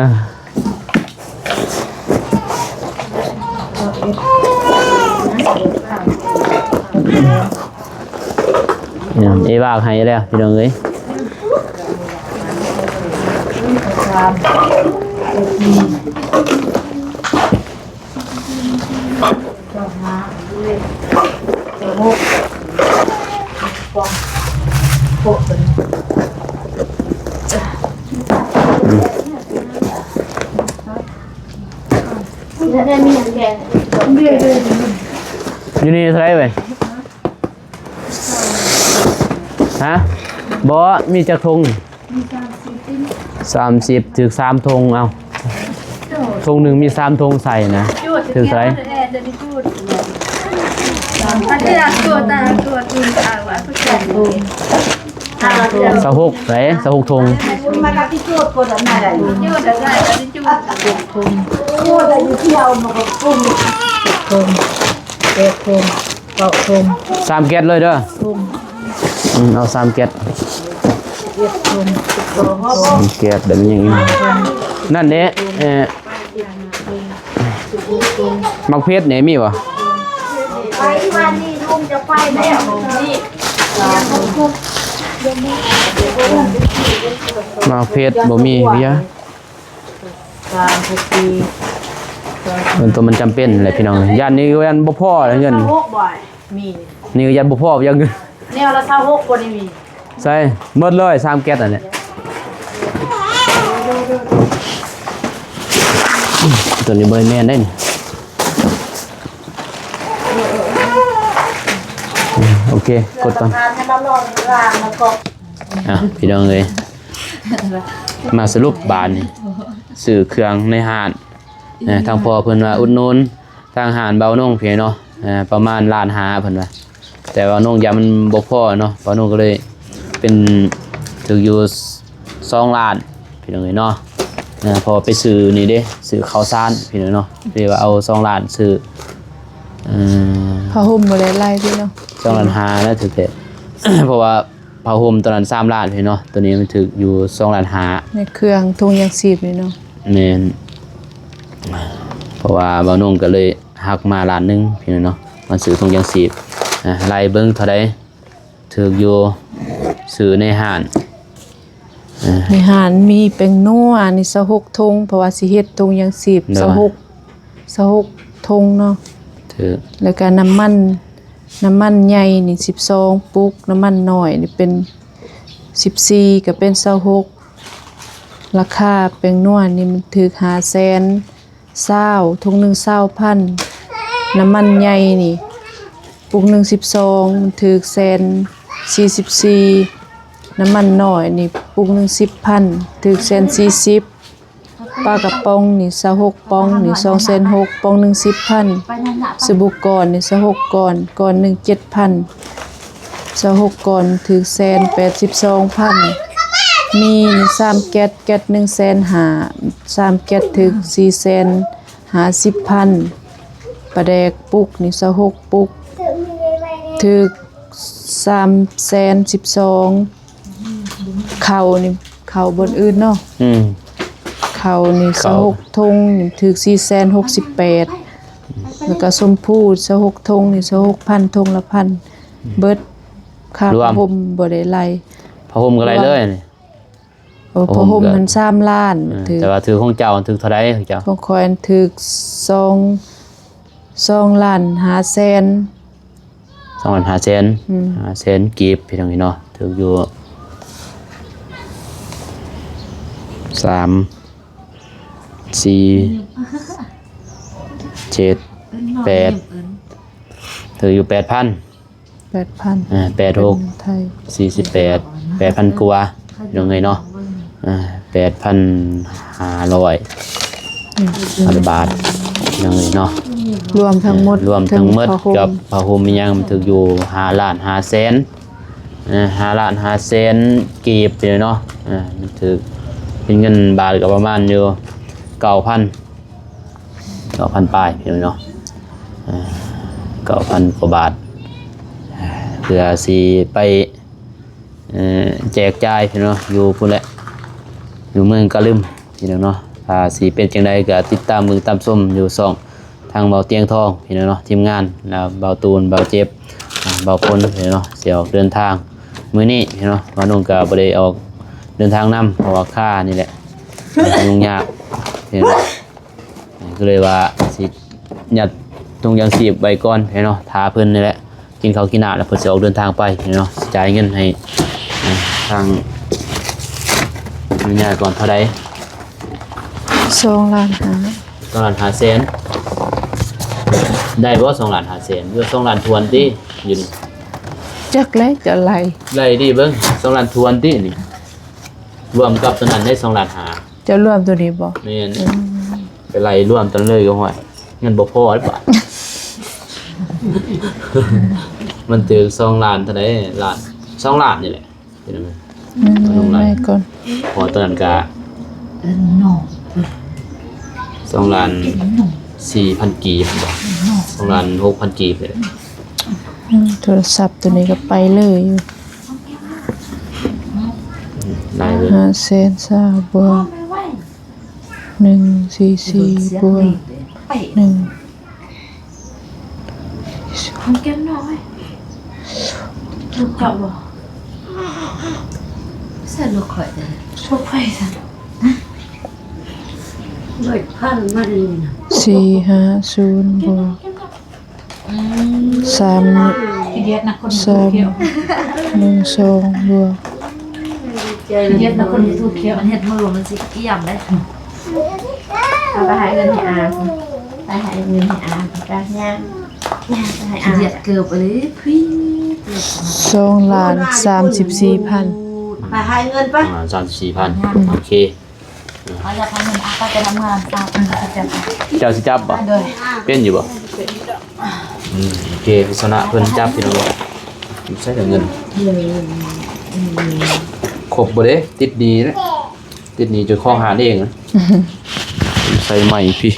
ເອວາກໃຫ້ແລ້ວ ພີ່ນ້ອງເອີຍ ຢູ່ນີ້ເທົ່າໃດເວີຍ? ຮະ? ບໍ່ ມີຈັກຖົງ? ສາມສິບ ຖືກສາມຖົງ ເອົາ ຖົງໜຶ່ງມີສາມຖົງໃສ່ນະ ຖືກເທົ່າໃດ? ຊາວຫົກ ໃສ່ ຊາວຫົກຖົງ ຫົກຖົງ ເຈັດຖົງ ເກົ້າຖົງ ສາມແກັດເລີຍເດີ ຖົງ ອືມ ເອົາສາມແກັດ ເຈັດຖົງ ສິບສອງຖົງ ສາມແກັດ ແລ້ວມີຫຍັງອີກ ນັ້ນເດ້ ເອີ ໝາກເຜັດນີ້ມີບໍ່? ໄປວັນນີ້ລຸງຈະໄປແລ້ວ ນີ້ ໝາກເຜັດບໍ່ມີເວຍ ສາມ ສີ່ ເງິນຕົວມັນຈຳເປັນແຫຼະພີ່ນ້ອງ ຢ້ານນີ້ ຢ້ານບໍ່ພໍແຫຼະເງິນ ຊາວຫົກ ບໍ່ ມີ ນີ້ກໍຢ້ານບໍ່ພໍ ຢ້ານເງິນ ແນວລະຊາວຫົກ ບໍ່ໄດ້ມີ ໃສ່ໝົດເລີຍ ສາມແກັດອັນນີ້ ຕົວນີ້ບໍ່ໄດ້ແມ່ນເດ້ນີ້ ໂອເຄ ກົດກ່ອນ ອ່ະ ພີ່ນ້ອງເອີຍ ມາສະຫຼຸບບາດນີ້ ຊື້ເຄື່ອງໃນຮ້ານ ເອີ ທາງພໍ່ເພິ່ນວ່າອຸດໜູນທາງຮ້ານບ່າວນົງພີ້ເນາະ ເອີ ປະມານລ້ານຫ້າເພິ່ນວ່າ ແຕ່ບ່າວນົງຢ້ານມັນບໍ່ພໍເນາະ ບ່າວນົງກໍເລີຍເປັນ ຖືກຢູ່ສອງລ້ານ ພີ່ນ້ອງເອີຍເນາະ ເອີ ເພາະວ່າໄປຊື້ນີ້ເດ້ ຊື້ເຂົ້າສານ ພີ່ນ້ອງເນາະ ເລີຍວ່າເອົາສອງລ້ານຊື້ ເອີ ຜ້າຫົ່ມບໍ່ໄດ້ຫຼາຍຕິເນາະ ສອງລ້ານຫ້າແລ້ວຖືກແທ້ ເພາະວ່າ ຜ້າຫົ່ມຕົວນັ້ນສາມລ້ານພີ່ນ້ອງເນາະ ຕົວນີ້ມັນຖືກຢູ່ສອງລ້ານຫ້າ ໃນເຄື່ອງຖົງຢາງຊີບນີ້ເນາະ ແມ່ນ ເພາະວ່າບ່າວນົງກໍເລີຍຫັກມາລ້ານໜຶ່ງພີ່ນ້ອງເນາະ ມາຊື້ຖົງຢາງຊີບ ອ່າ ໄລ່ເບິ່ງເທົ່າໃດ ຖືກຢູ່ ຊື້ໃນຮ້ານ ອ່າ ໃນຮ້ານມີແປ້ງນົວນີ້ຊາວຫົກຖົງ ເພາະວ່າຊິເຮັດຖົງຢາງຊີບ ໂດຍ ຊາວຫົກ ຊາວຫົກຖົງເນາະ ຖືກ ແລ້ວກະນ້ຳມັນ ນ້ຳມັນໃຫຍ່ນີ້ສິບສອງປຸກ ນ້ຳມັນນ້ອຍນີ້ເປັນສິບສີ່ ກະເປັນຊາວຫົກ ລາຄາແປ້ງນົວນີ້ມັນຖືກຫ້າແສນຊາວ ຖົງໜຶ່ງຊາວພັນ ນ້ຳມັນໃຫຍ່ນີ້ປຸກໜຶ່ງສິບສອງ ມັນຖືກແສນສີ່ສິບສີ່ ນ້ຳມັນນ້ອຍນີ້ປຸກໜຶ່ງສິບພັນ ຖືກແສນສີ່ສິບ ປາກະປ໋ອງນີ້ຊາວຫົກປ໋ອງນີ້ສອງແສນຫົກ ປ໋ອງໜຶ່ງສິບພັນ ສະບູ່ກ້ອນນີ້ຊາວຫົກກ້ອນ ກ້ອນໜຶ່ງເຈັດພັນ ຊາວຫົກກ້ອນຖືກແສນແປດສິບສອງພັນ ໝີ່ນີ້ສາມແກັດ ແກັດໜຶ່ງແສນຫ້າ ສາມແກັດຖືກສີ່ແສນຫ້າສິບພັນ ປາແດກປຸກນີ້ຊາວຫົກປຸກ ຖືກສາມແສນສິບສອງ ເຂົ້ານີ້ ເຂົ້າບ່ອນອື່ນເນາະ ອືມ ເຂົ້ານີ້ ເຂົ້າ ຊາວຫົກຖົງນີ້ຖືກສີ່ແສນຫົກສິບແປດ ແລ້ວກະຊົມພູຊາວຫົກຖົງນີ້ຊາວຫົກພັນ ຖົງລະພັນ ເບິດຄ່າ ລວມ ຜ້າຫົ່ມບໍ່ໄດ້ໄລ່ ຜ້າຫົ່ມກໍໄດ້ເລີຍນີ້ ໂອ້ ຜ້າຫົ່ມ ຜ້າຫົ່ມກໍ ມັນສາມລ້ານ ເອີ ຖືກ ແຕ່ວ່າຖືກຂອງເຈົ້າ ຖືກເທົ່າໃດຂອງເຈົ້າ? ຂອງຂ້ອຍຖືກສອງ ສອງລ້ານຫ້າແສນ ສອງລ້ານຫ້າແສນ ອືມ ຫ້າແສນກີບ ພີ່ນ້ອງເອີຍເນາະ ຖືກຢູ່ສາມ ສີ່ ເຈັດ ແປດ ຖືກຢູ່ແປດພັນ ແປດພັນ ອ່າ ແປດຫົກ ເປັນໄທ ສີ່ສິບແປດ ແປດພັນກວ່າ ພີ່ນ້ອງເອີຍເນາະ ອ່າ ແປດພັນຫ້າຮ້ອຍ ອືມ ບາດ ພີ່ນ້ອງເອີຍເນາະ ລວມທັງໝົດ ເອີ ລວມທັງໝົດ ເຖິງຜ້າຫົ່ມ ກັບຜ້າຫົ່ມອີ່ຫຍັງ ມັນຖືກຢູ່ຫ້າລ້ານຫ້າແສນ ອ່າ ຫ້າລ້ານຫ້າແສນກີບ ພີ່ນ້ອງເນາະ ອ່າ ມັນຖືກເປັນເງິນບາດກໍປະມານຢູ່ເກົ້າພັນ ເກົ້າພັນປາຍ ພີ່ນ້ອງເນາະ ເອີ ເກົ້າພັນກວ່າບາດ ເພື່ອຊິໄປ ເອີ ແຈກຈ່າຍ ພີ່ນ້ອງເນາະ ຢູ່ພຸ້ນແຫຼະ ຢູ່ເມືອງກະລຶມ ພີ່ນ້ອງເນາະ ຖ້າຊິເປັນຈັ່ງໃດກໍຕິດຕາມເບິ່ງຕາມຊົມຢູ່ຊ່ອງທາງເບົາຕຽງທອງ ພີ່ນ້ອງເນາະ ທີມງານ ແລ້ວເບົາຕູນ ເບົາເຈັບ ອ່າ ເບົາພົນ ພີ່ນ້ອງເນາະ ຊິອອກເດີນທາງມື້ນີ້ ພີ່ນ້ອງເນາະ ບ່າວນຸ່ງກໍບໍ່ໄດ້ອອກເດີນທາງນຳ ເພາະວ່າຄ່ານີ້ແຫຼະ ຫຍຸ້ງຍາກ ພີ່ນ້ອງເນາະ ກໍເລີຍວ່າຊິຍັດຖົງຢາງຊີບໄວ້ກ່ອນເນາະ ຖ້າເພິ່ນນີ້ແຫຼະ ກິນເຂົ້າກິນນ້ຳແລ້ວ ເພິ່ນຊິອອກເດີນທາງໄປເນາະ ຊິຈ່າຍເງິນໃຫ້ ເອີ ທາງແມ່ຍາກ່ອນເທົ່າໃດ? ສອງລ້ານຫ້າ ສອງລ້ານຫ້າແສນ ໄດ້ບໍ່ ສອງລ້ານຫ້າແສນ ຢູ່ສອງລ້ານຖ້ວນຕິ ຢູ່ນີ້ ຈັກແຫຼະ ຈະໄລ່ ໄລ່ຕິເບິ່ງ ສອງລ້ານຖ້ວນຕິນີ້ ລວມກັບຕົວນັ້ນໄດ້ສອງລ້ານຫ້າ ເຈົ້າລວມຕົວນີ້ບໍ່? ແມ່ນ ອືມ ໄປໄລ່ລວມຕົວນັ້ນເລີຍກໍ ຫ້ວຍ ເງິນບໍ່ພໍຫຼືເປົ່າ ມັນຖືກສອງລ້ານເທົ່າໃດ ລ້ານ ສອງລ້ານນີ້ແຫຼະ ເປັນຫຍັງ ອືມ ເອົາລົງໄລ່ ໄລ່ກ່ອນ ເພາະວ່າຕົວນັ້ນກະ ເອີ ສອງລ້ານສີ່ພັນກີບ ສອງລ້ານຫົກພັນກີບນີ້ແຫຼະ ອືມ ໂທລະສັບຕົວນີ້ກໍໄປເລີຍຢູ່ ອືມ ໄດ້ເລີຍ ຫ້າແສນຊາວບວກ ໜຶ່ງສີ່ສີ່ບວກ ໜຶ່ງ ຂອງແກ້ມນ້ອຍ ລູກເຈົ້າບໍ່? ໃສ່ລູກຂ້ອຍເດີ ລູກຂ້ອຍຊັ້ນ ເລີຍພັນມາເລີຍນະ ສີ່ຫ້າສູນບວກ ສາມ ສາມ ໜຶ່ງສອງບວກ ມັນເຮັດມືມັນຊິກ້ຽມເດ້ ເອົາໄປໃຫ້ເງິນໃຫ້ອາ ໄປໃຫ້ເງິນໃຫ້ອາ ໄປຍ່າງ ຍ່າງໄປໃຫ້ອາ ຂຽດເກີບເລີຍ ສອງລ້ານສາມສິບສີ່ພັນ ໄປໃຫ້ເງິນໄປ ສາມສິບສີ່ພັນ ໂອເຄ ເອົາຢາກໃຫ້ເງິນອາໄປໄປທຳງານ ເຈົ້າຊິຈັບບໍ່? ໂດຍ ເປັນຢູ່ບໍ່? ອືມ ໂອເຄ ສະນະເພິ່ນຈັບ ພີ່ນ້ອງ ໃຊ້ແຕ່ເງິນ ຄົບບໍ່ເດ້ ຕິດໜີ້ ຕິດໜີ້ເຈົ້າຂອງຮ້ານເອງ ໃສ່ໃໝ່ພີ້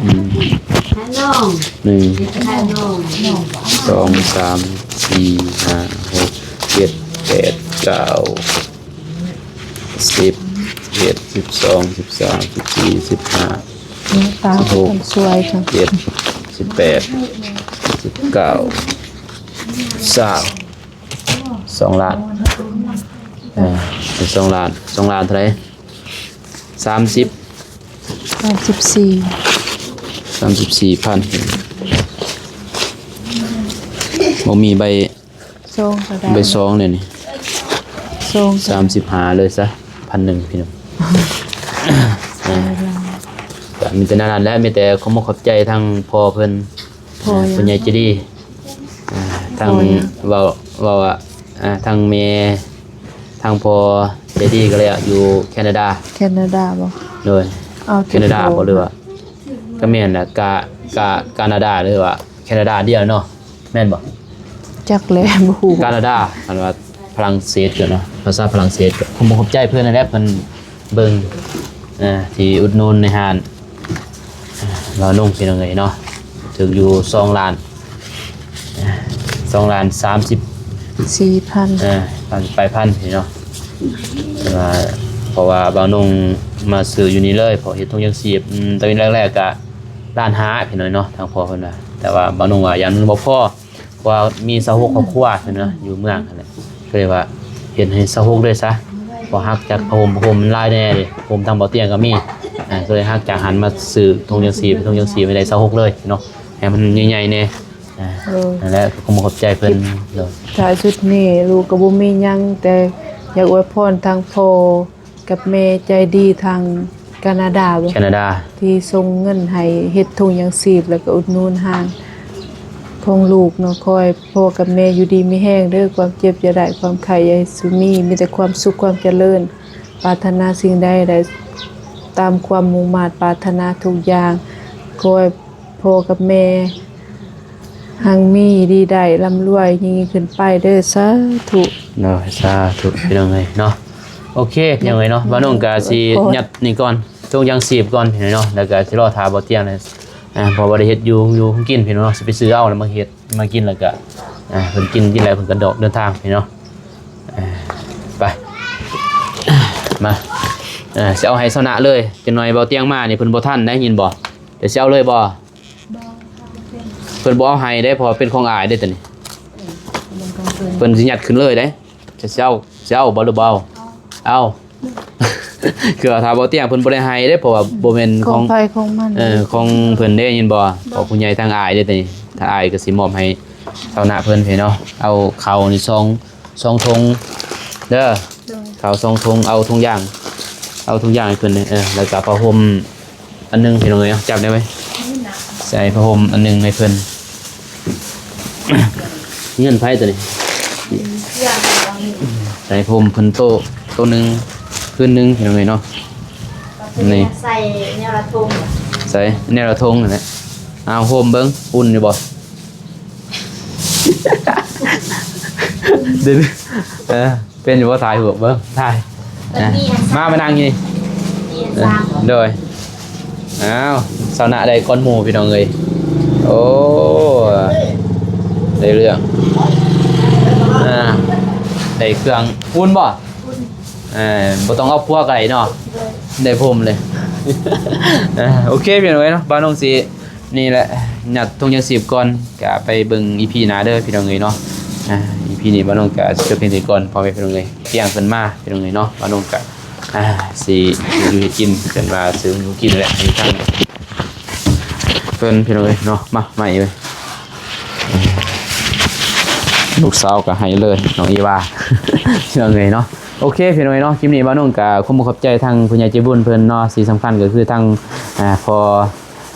ອືມ ໃຫ້ນ້ອງ ໜຶ່ງ ໃຫ້ນ້ອງ ສອງ ສາມ ສີ່ ຫ້າ ຫົກ ເຈັດ ແປດ ເກົ້າ ສິບ ສິບເອັດ ສິບສອງ ສິບສາມ ສິບສີ່ ສິບຫ້າ ຕາ ສິບຫົກ ສວຍ ສິບເຈັດ ສິບແປດ ສິບເກົ້າ ຊາວ ຊ ສອງລ້ານ ເອີ ສອງລ້ານ ສອງລ້ານເທົ່າໃດ? ສາມສິບ ສາມສິບສີ່ ສາມສິບສີ່ພັນ ບໍ່ມີໃບ ຊອງກໍໄດ້ ໃບຊອງເດນີ້ ຊອງກໍໄດ້ ສາມສິບຫ້າເລີຍຊະ ພັນໜຶ່ງ ພີ່ນ້ອງ ເອີ ກໍມີແຕ່ນັ້ນແຫຼະ ມີແຕ່ຂໍຂອບໃຈທາງພໍ່ເພິ່ນ ພໍ່ຫຍັງ ເອີ ຜູ້ໃຫຍ່ໃຈດີ ອ່າ ທາງ ພໍ່ຫຍັງ ເວົ້າ ເວົ້າວ່າ ອ່າ ທາງແມ່ ທາງພໍ່ໃຈດີກໍເລີຍຢູ່ແຄນາດາ ແຄນາດາບໍ່? ໂດຍ ເອົາ ແຄນາດາບໍ່ ຫຼືວ່າ ກໍແມ່ນລະ ກາ ກາ ການາດາ ຫຼືວ່າແຄນາດາດຽວເນາະ ແມ່ນບໍ່? ຈັກແຫຼະ ບໍ່ຮູ້ ການາດາ ຄັນວ່າຝຣັ່ງເສດກໍເນາະ ພາສາຝຣັ່ງເສດກໍ ຂໍຂອບໃຈເພິ່ນນັ້ນແຫຼະ ເພິ່ນເບິ່ງ ອ່າ ທີ່ອຸດໜູນໃນຮ້ານ ອ່າ ລາວນຸ່ງ ພີ່ນ້ອງເອີຍເນາະ ຖືກຢູ່ສອງລ້ານ ອ່າ ສອງລ້ານສາມສິບສີ່ພັນ ເອີ ພັນປາຍພັນ ພີ່ນ້ອງ ເພາະວ່າ ເພາະວ່າບ່າວນຸ່ງມາຊື້ຢູ່ນີ້ເລີຍ ເພາະເຮັດຖົງຢາງຊີບ ອືມ ຕອນແລກໆກະລ້ານຫ້າ ພີ່ນ້ອງເນາະ ທາງພໍ່ເພິ່ນວ່າ ແຕ່ວ່າບ່າວນຸ່ງວ່າຢ້ານມັນບໍ່ພໍ ເພາະວ່າມີຊາວຫົກຄອບຄົວ ເພິ່ນວ່າ ຢູ່ເມືອງຫັ້ນແຫຼະ ກໍເລີຍວ່າເຮັດໃຫ້ຊາວຫົກເລີຍຊະ ເພາະຫັກຈາກຜ້າຫົ່ມ ຜ້າຫົ່ມມັນຫຼາຍແດ່ເດ້ ຫົ່ມທາງເບົາຕຽງກໍມີ ອ່າ ກໍເລີຍຫັກຈາກຫັ້ນມາຊື້ຖົງຢາງຊີບ ຖົງຢາງຊີບໃຫ້ໄດ້ຊາວຫົກເລີຍເນາະ ໃຫ້ມັນໃຫຍ່ໆແດ່ ອ່າ ເອີ ນັ້ນແຫຼະ ກໍຂໍຂອບໃຈເພິ່ນ ຄິດ ໂດຍ ຖ້າຊຸດນີ້ລູກກໍບໍ່ມີຫຍັງ ແຕ່ຢາກອວຍພອນທາງພໍ່ ກັບແມ່ໃຈດີທາງການາດາບໍ່? ແຄນາດາ ທີ່ສົ່ງເງິນໃຫ້ເຮັດຖົງຢາງຊີບ ແລ້ວກໍອຸດໜູນຮ້ານຂອງລູກເນາະ. ຂໍໃຫ້ພໍ່ກັບແມ່ຢູ່ດີມີແຮງເດີ, ຄວາມເຈັບຢ່າໄດ້, ຄວາມໄຂ້ຢ່າໃຫ້ສຸມີ, ມີແຕ່ຄວາມສຸກຄວາມຈະເລີນ, ປາດຖະໜາສິ່ງໃດໄດ້ຕາມຄວາມມຸ່ງມາດປາດຖະໜາທຸກຢ່າງ. ຂໍໃຫ້ ພໍ່ກັບແມ່ຮັ່ງມີດີໄດ້ ລ່ຳລວຍຍິ່ງຂຶ້ນໄປເດີ ສາທຸ. ໂດຍ ສາທຸ ພີ່ນ້ອງເອີຍເນາະ. ໂອເຄ ພີ່ນ້ອງເອີຍເນາະ, ບ່າວນົງກະຊິຍັດນີ້ກ່ອນ ຖົງຢາງຊີບກ່ອນເນາະ, ແລ້ວກະຊິລໍຖ້າບ່າວຕຽງ ອ່າ ເພາະວ່າໄດ້ເຮັດຢູ່ ຢູ່ກິນພີ່ນ້ອງເນາະ, ຊິໄປຊື້ເອົາແລ້ວມາເຮັດມາກິນ ແລ້ວກະ ອ່າ ເພິ່ນກິນ ກິນແລ້ວເພິ່ນກະດອກເດີນທາງພີ່ນ້ອງ. ອ່າ ໄປ ມາ ອ່າ ຊິເອົາໃຫ້ຊາວນະເລີຍ, ຈັກໜ່ອຍບ່າວຕຽງມານີ້ເພິ່ນບໍ່ທັນໄດ້ຍິນບໍ່? ແຕ່ຊິເອົາເລີຍບໍ່? ບໍ່ ເພິ່ນບໍ່ເອົາໃຫ້ເດ້ ເພາະວ່າເປັນຂອງອ້າຍເດ້ຕົວນີ້. ເອີ ເພິ່ນຊິຍັດຂຶ້ນເລີຍເດ້. ຈະເອົາ ຊິເອົາບໍ່ ຫຼືບໍ່ເອົາ? ເອົາ ເອົາ. ຄືວ່າຖ້າບໍ່ຕຽງເພິ່ນບໍ່ໄດ້ໃຫ້ເດ້ ເພາະວ່າບໍ່ແມ່ນຂອງ ຂອງໃຜຂອງມັນ. ເອີ ຂອງເພິ່ນເດ້ ຍິນບໍ່? ຂອງຜູ້ໃຫຍ່ທາງອ້າຍເດ້ຕົວນີ້. ທາງອ້າຍກໍຊິມອບໃຫ້ຊາວນະເພິ່ນເນາະ. ເອົາເຂົ້ານີ້ສອງ ສອງຖົງເດີ. ໂດຍ ເຂົ້າສອງຖົງ ເອົາຖົງຢາງ ເອົາຖົງຢາງໃຫ້ເພິ່ນເດີ. ເອີ ແລ້ວກໍຜ້າຫົ່ມອັນໜຶ່ງ ພີ່ນ້ອງເອີຍ ຈັບໄດ້ໄວ. ໃສ່ຜ້າຫົ່ມອັນໜຶ່ງໃຫ້ເພິ່ນ. ເງິນໃຜຕົວນີ້? ໃສ່ຜ້າຫົ່ມເພິ່ນໂຕ ໂຕໜຶ່ງ ຄືນໜຶ່ງ ພີ່ນ້ອງເອີຍເນາະ. ນີ້ ໃສ່ແນວລະຖົງ ໃສ່ແນວລະຖົງນັ້ນແຫຼະ. ເອົາຫົ່ມເບິ່ງ ອຸ່ນຢູ່ບໍ່? ເດີ ເອີ ເປັນຢູ່ບໍ່? ຖ່າຍຮູບເບິ່ງ ຖ່າຍ. ເອີ ມາ ມານັ່ງຢູ່ນີ້. ເອີ ໂດຍ. ອ້າວ ຊາວນະໄດ້ກ່ອນໝູ່ ພີ່ນ້ອງເອີຍ. ໂອ້ ໄດ້ເລື່ອງ ອ່າ ໄດ້ເຄື່ອງອຸ່ນບໍ່? ເອີ ບໍ່ຕ້ອງເອົາຜົວກໍໄດ້ເນາະ. ໂດຍ ໄດ້ຜົມເລີຍ. ອ່າ ໂອເຄ ພີ່ນ້ອງເອີຍເນາະ, ບ່າວນົງຊິ ນີ້ແຫຼະ ຍັດຖົງຢາງຊີບກ່ອນ ກະໄປເບິ່ງອີພີໜ້າເດີ ພີ່ນ້ອງເອີຍເນາະ. ອ່າ ອີພີນີ້ບ່າວນົງກະຊິຈົບພຽງເທົ່ານີ້ກ່ອນ ພໍ່ແມ່ພີ່ນ້ອງເອີຍ. ຕຽງເພິ່ນມາ ພີ່ນ້ອງເອີຍເນາະ, ບ່າວນົງກະ ອ່າ ຊິເຮັດຢູ່ເຮັດກິນ ເພິ່ນວ່າຊື້ຢູ່ກິນແຫຼະ ໃຫ້ທາງເພິ່ນ ພີ່ນ້ອງເອີຍເນາະ. ມາ ມາອີກເລີຍ ລູກສາວກະໃຫ້ເລີຍ ນ້ອງອີວາ ພີ່ນ້ອງເອີຍເນາະ. ໂອເຄ ພີ່ນ້ອງເອີຍເນາະ, ຄລິບນີ້ບ່າວນົງກະຂໍຂອບໃຈທາງຜູ້ໃຫຍ່ໃຈບຸນເພິ່ນເນາະ, ທີ່ສຳຄັນກໍຄືທາງ ອ່າ ພໍ່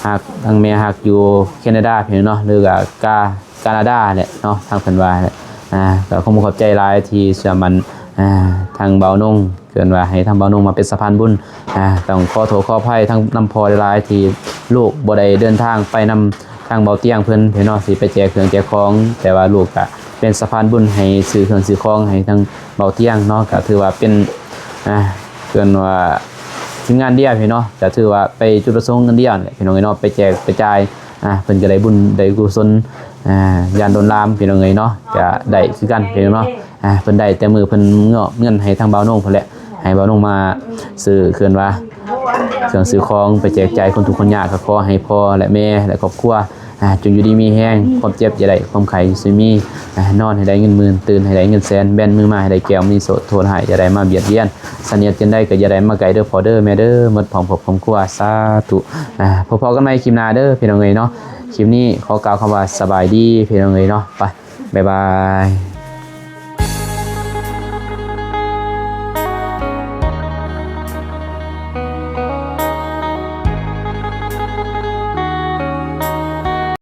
ຮັກ ທາງແມ່ຮັກຢູ່ແຄນາດາ ພີ່ນ້ອງເນາະ ຫຼືວ່າກາ ການາດາແຫຼະເນາະ ທາງເພິ່ນວ່າແຫຼະ. ອ່າ ກໍຂໍຂອບໃຈຫຼາຍທີ່ສາມາດ ອ່າ ທາງບ່າວນົງ ເອີ້ນວ່າໃຫ້ທາງບ່າວນົງມາເປັນສະພານບຸນ. ອ່າ ຕ້ອງຂໍໂທດຂໍອະໄພທາງນຳພໍ່ຫຼາຍໆ ທີ່ລູກບໍ່ໄດ້ເດີນທາງໄປນຳທາງບ່າວຕຽງເພິ່ນ ພີ່ນ້ອງເນາະ ຊິໄປແຈກເຄື່ອງແຈກຂອງ, ແຕ່ວ່າລູກກະເປັນສະພານບຸນໃຫ້ຊື້ເຄື່ອງຊື້ຂອງໃຫ້ທາງບ່າວຕຽງເນາະ, ກະຖືວ່າເປັນ ອ່າ ເອີ້ນວ່າທີມງານດຽວ ພີ່ນ້ອງເນາະ, ກະຖືວ່າໄປຈຸດປະສົງອັນດຽວແຫຼະ ພີ່ນ້ອງເອີຍເນາະ, ໄປແຈກໄປຈ່າຍ ອ່າ ເພິ່ນກໍໄດ້ບຸນໄດ້ກຸສົນ ອ່າ ຢ້ານໂດນລາມ ພີ່ນ້ອງເອີຍເນາະ, ກໍໄດ້ຄືກັນ ພີ່ນ້ອງເນາະ. ອ່າ ເພິ່ນໄດ້ແຕ່ມື້ເພິ່ນມອບເງິນໃຫ້ທາງບ່າວນົງເພິ່ນແຫຼະ ໃຫ້ບ່າວນົງມາຊື້ ເອີ້ນວ່າເຄື່ອງຊື້ຂອງໄປແຈກຈ່າຍຄົນທຸກຄົນຍາກ, ກໍຂໍໃຫ້ພໍ່ ແລະ ແມ່ ແລະ ຄອບຄົວ ອ່າ ຈົ່ງຢູ່ດີມີແຮງ ຄວາມເຈັບຢ່າໄດ້ ຄວາມໄຂ້ຢ່າສູ່ມີ ອ່າ ນອນໃຫ້ໄດ້ເງິນໝື່ນ ຕື່ນໃຫ້ໄດ້ເງິນແສນ ແບນມືມາໃຫ້ໄດ້ແກ້ວມະນີໂຊດ ໂທດຮ້າຍຢ່າໄດ້ມາບຽດບຽນ ສະເໜຽດຈັ່ງໃດກໍຢ່າໄດ້ມາໃກ້ເດີພໍ່ເດີແມ່ເດີ ໝົດພ້ອມຄອບຄົວ ສາທຸ ອ່າ ພໍ້ກັນໃໝ່ຄລິບໜ້າເດີພີ່ນ້ອງເອີຍເນາະ ຄລິບນີ້ຂໍກ່າວຄຳວ່າສະບາຍດີພີ່ນ້ອງເອີຍເນາະ ໄປ ບາຍບາຍ.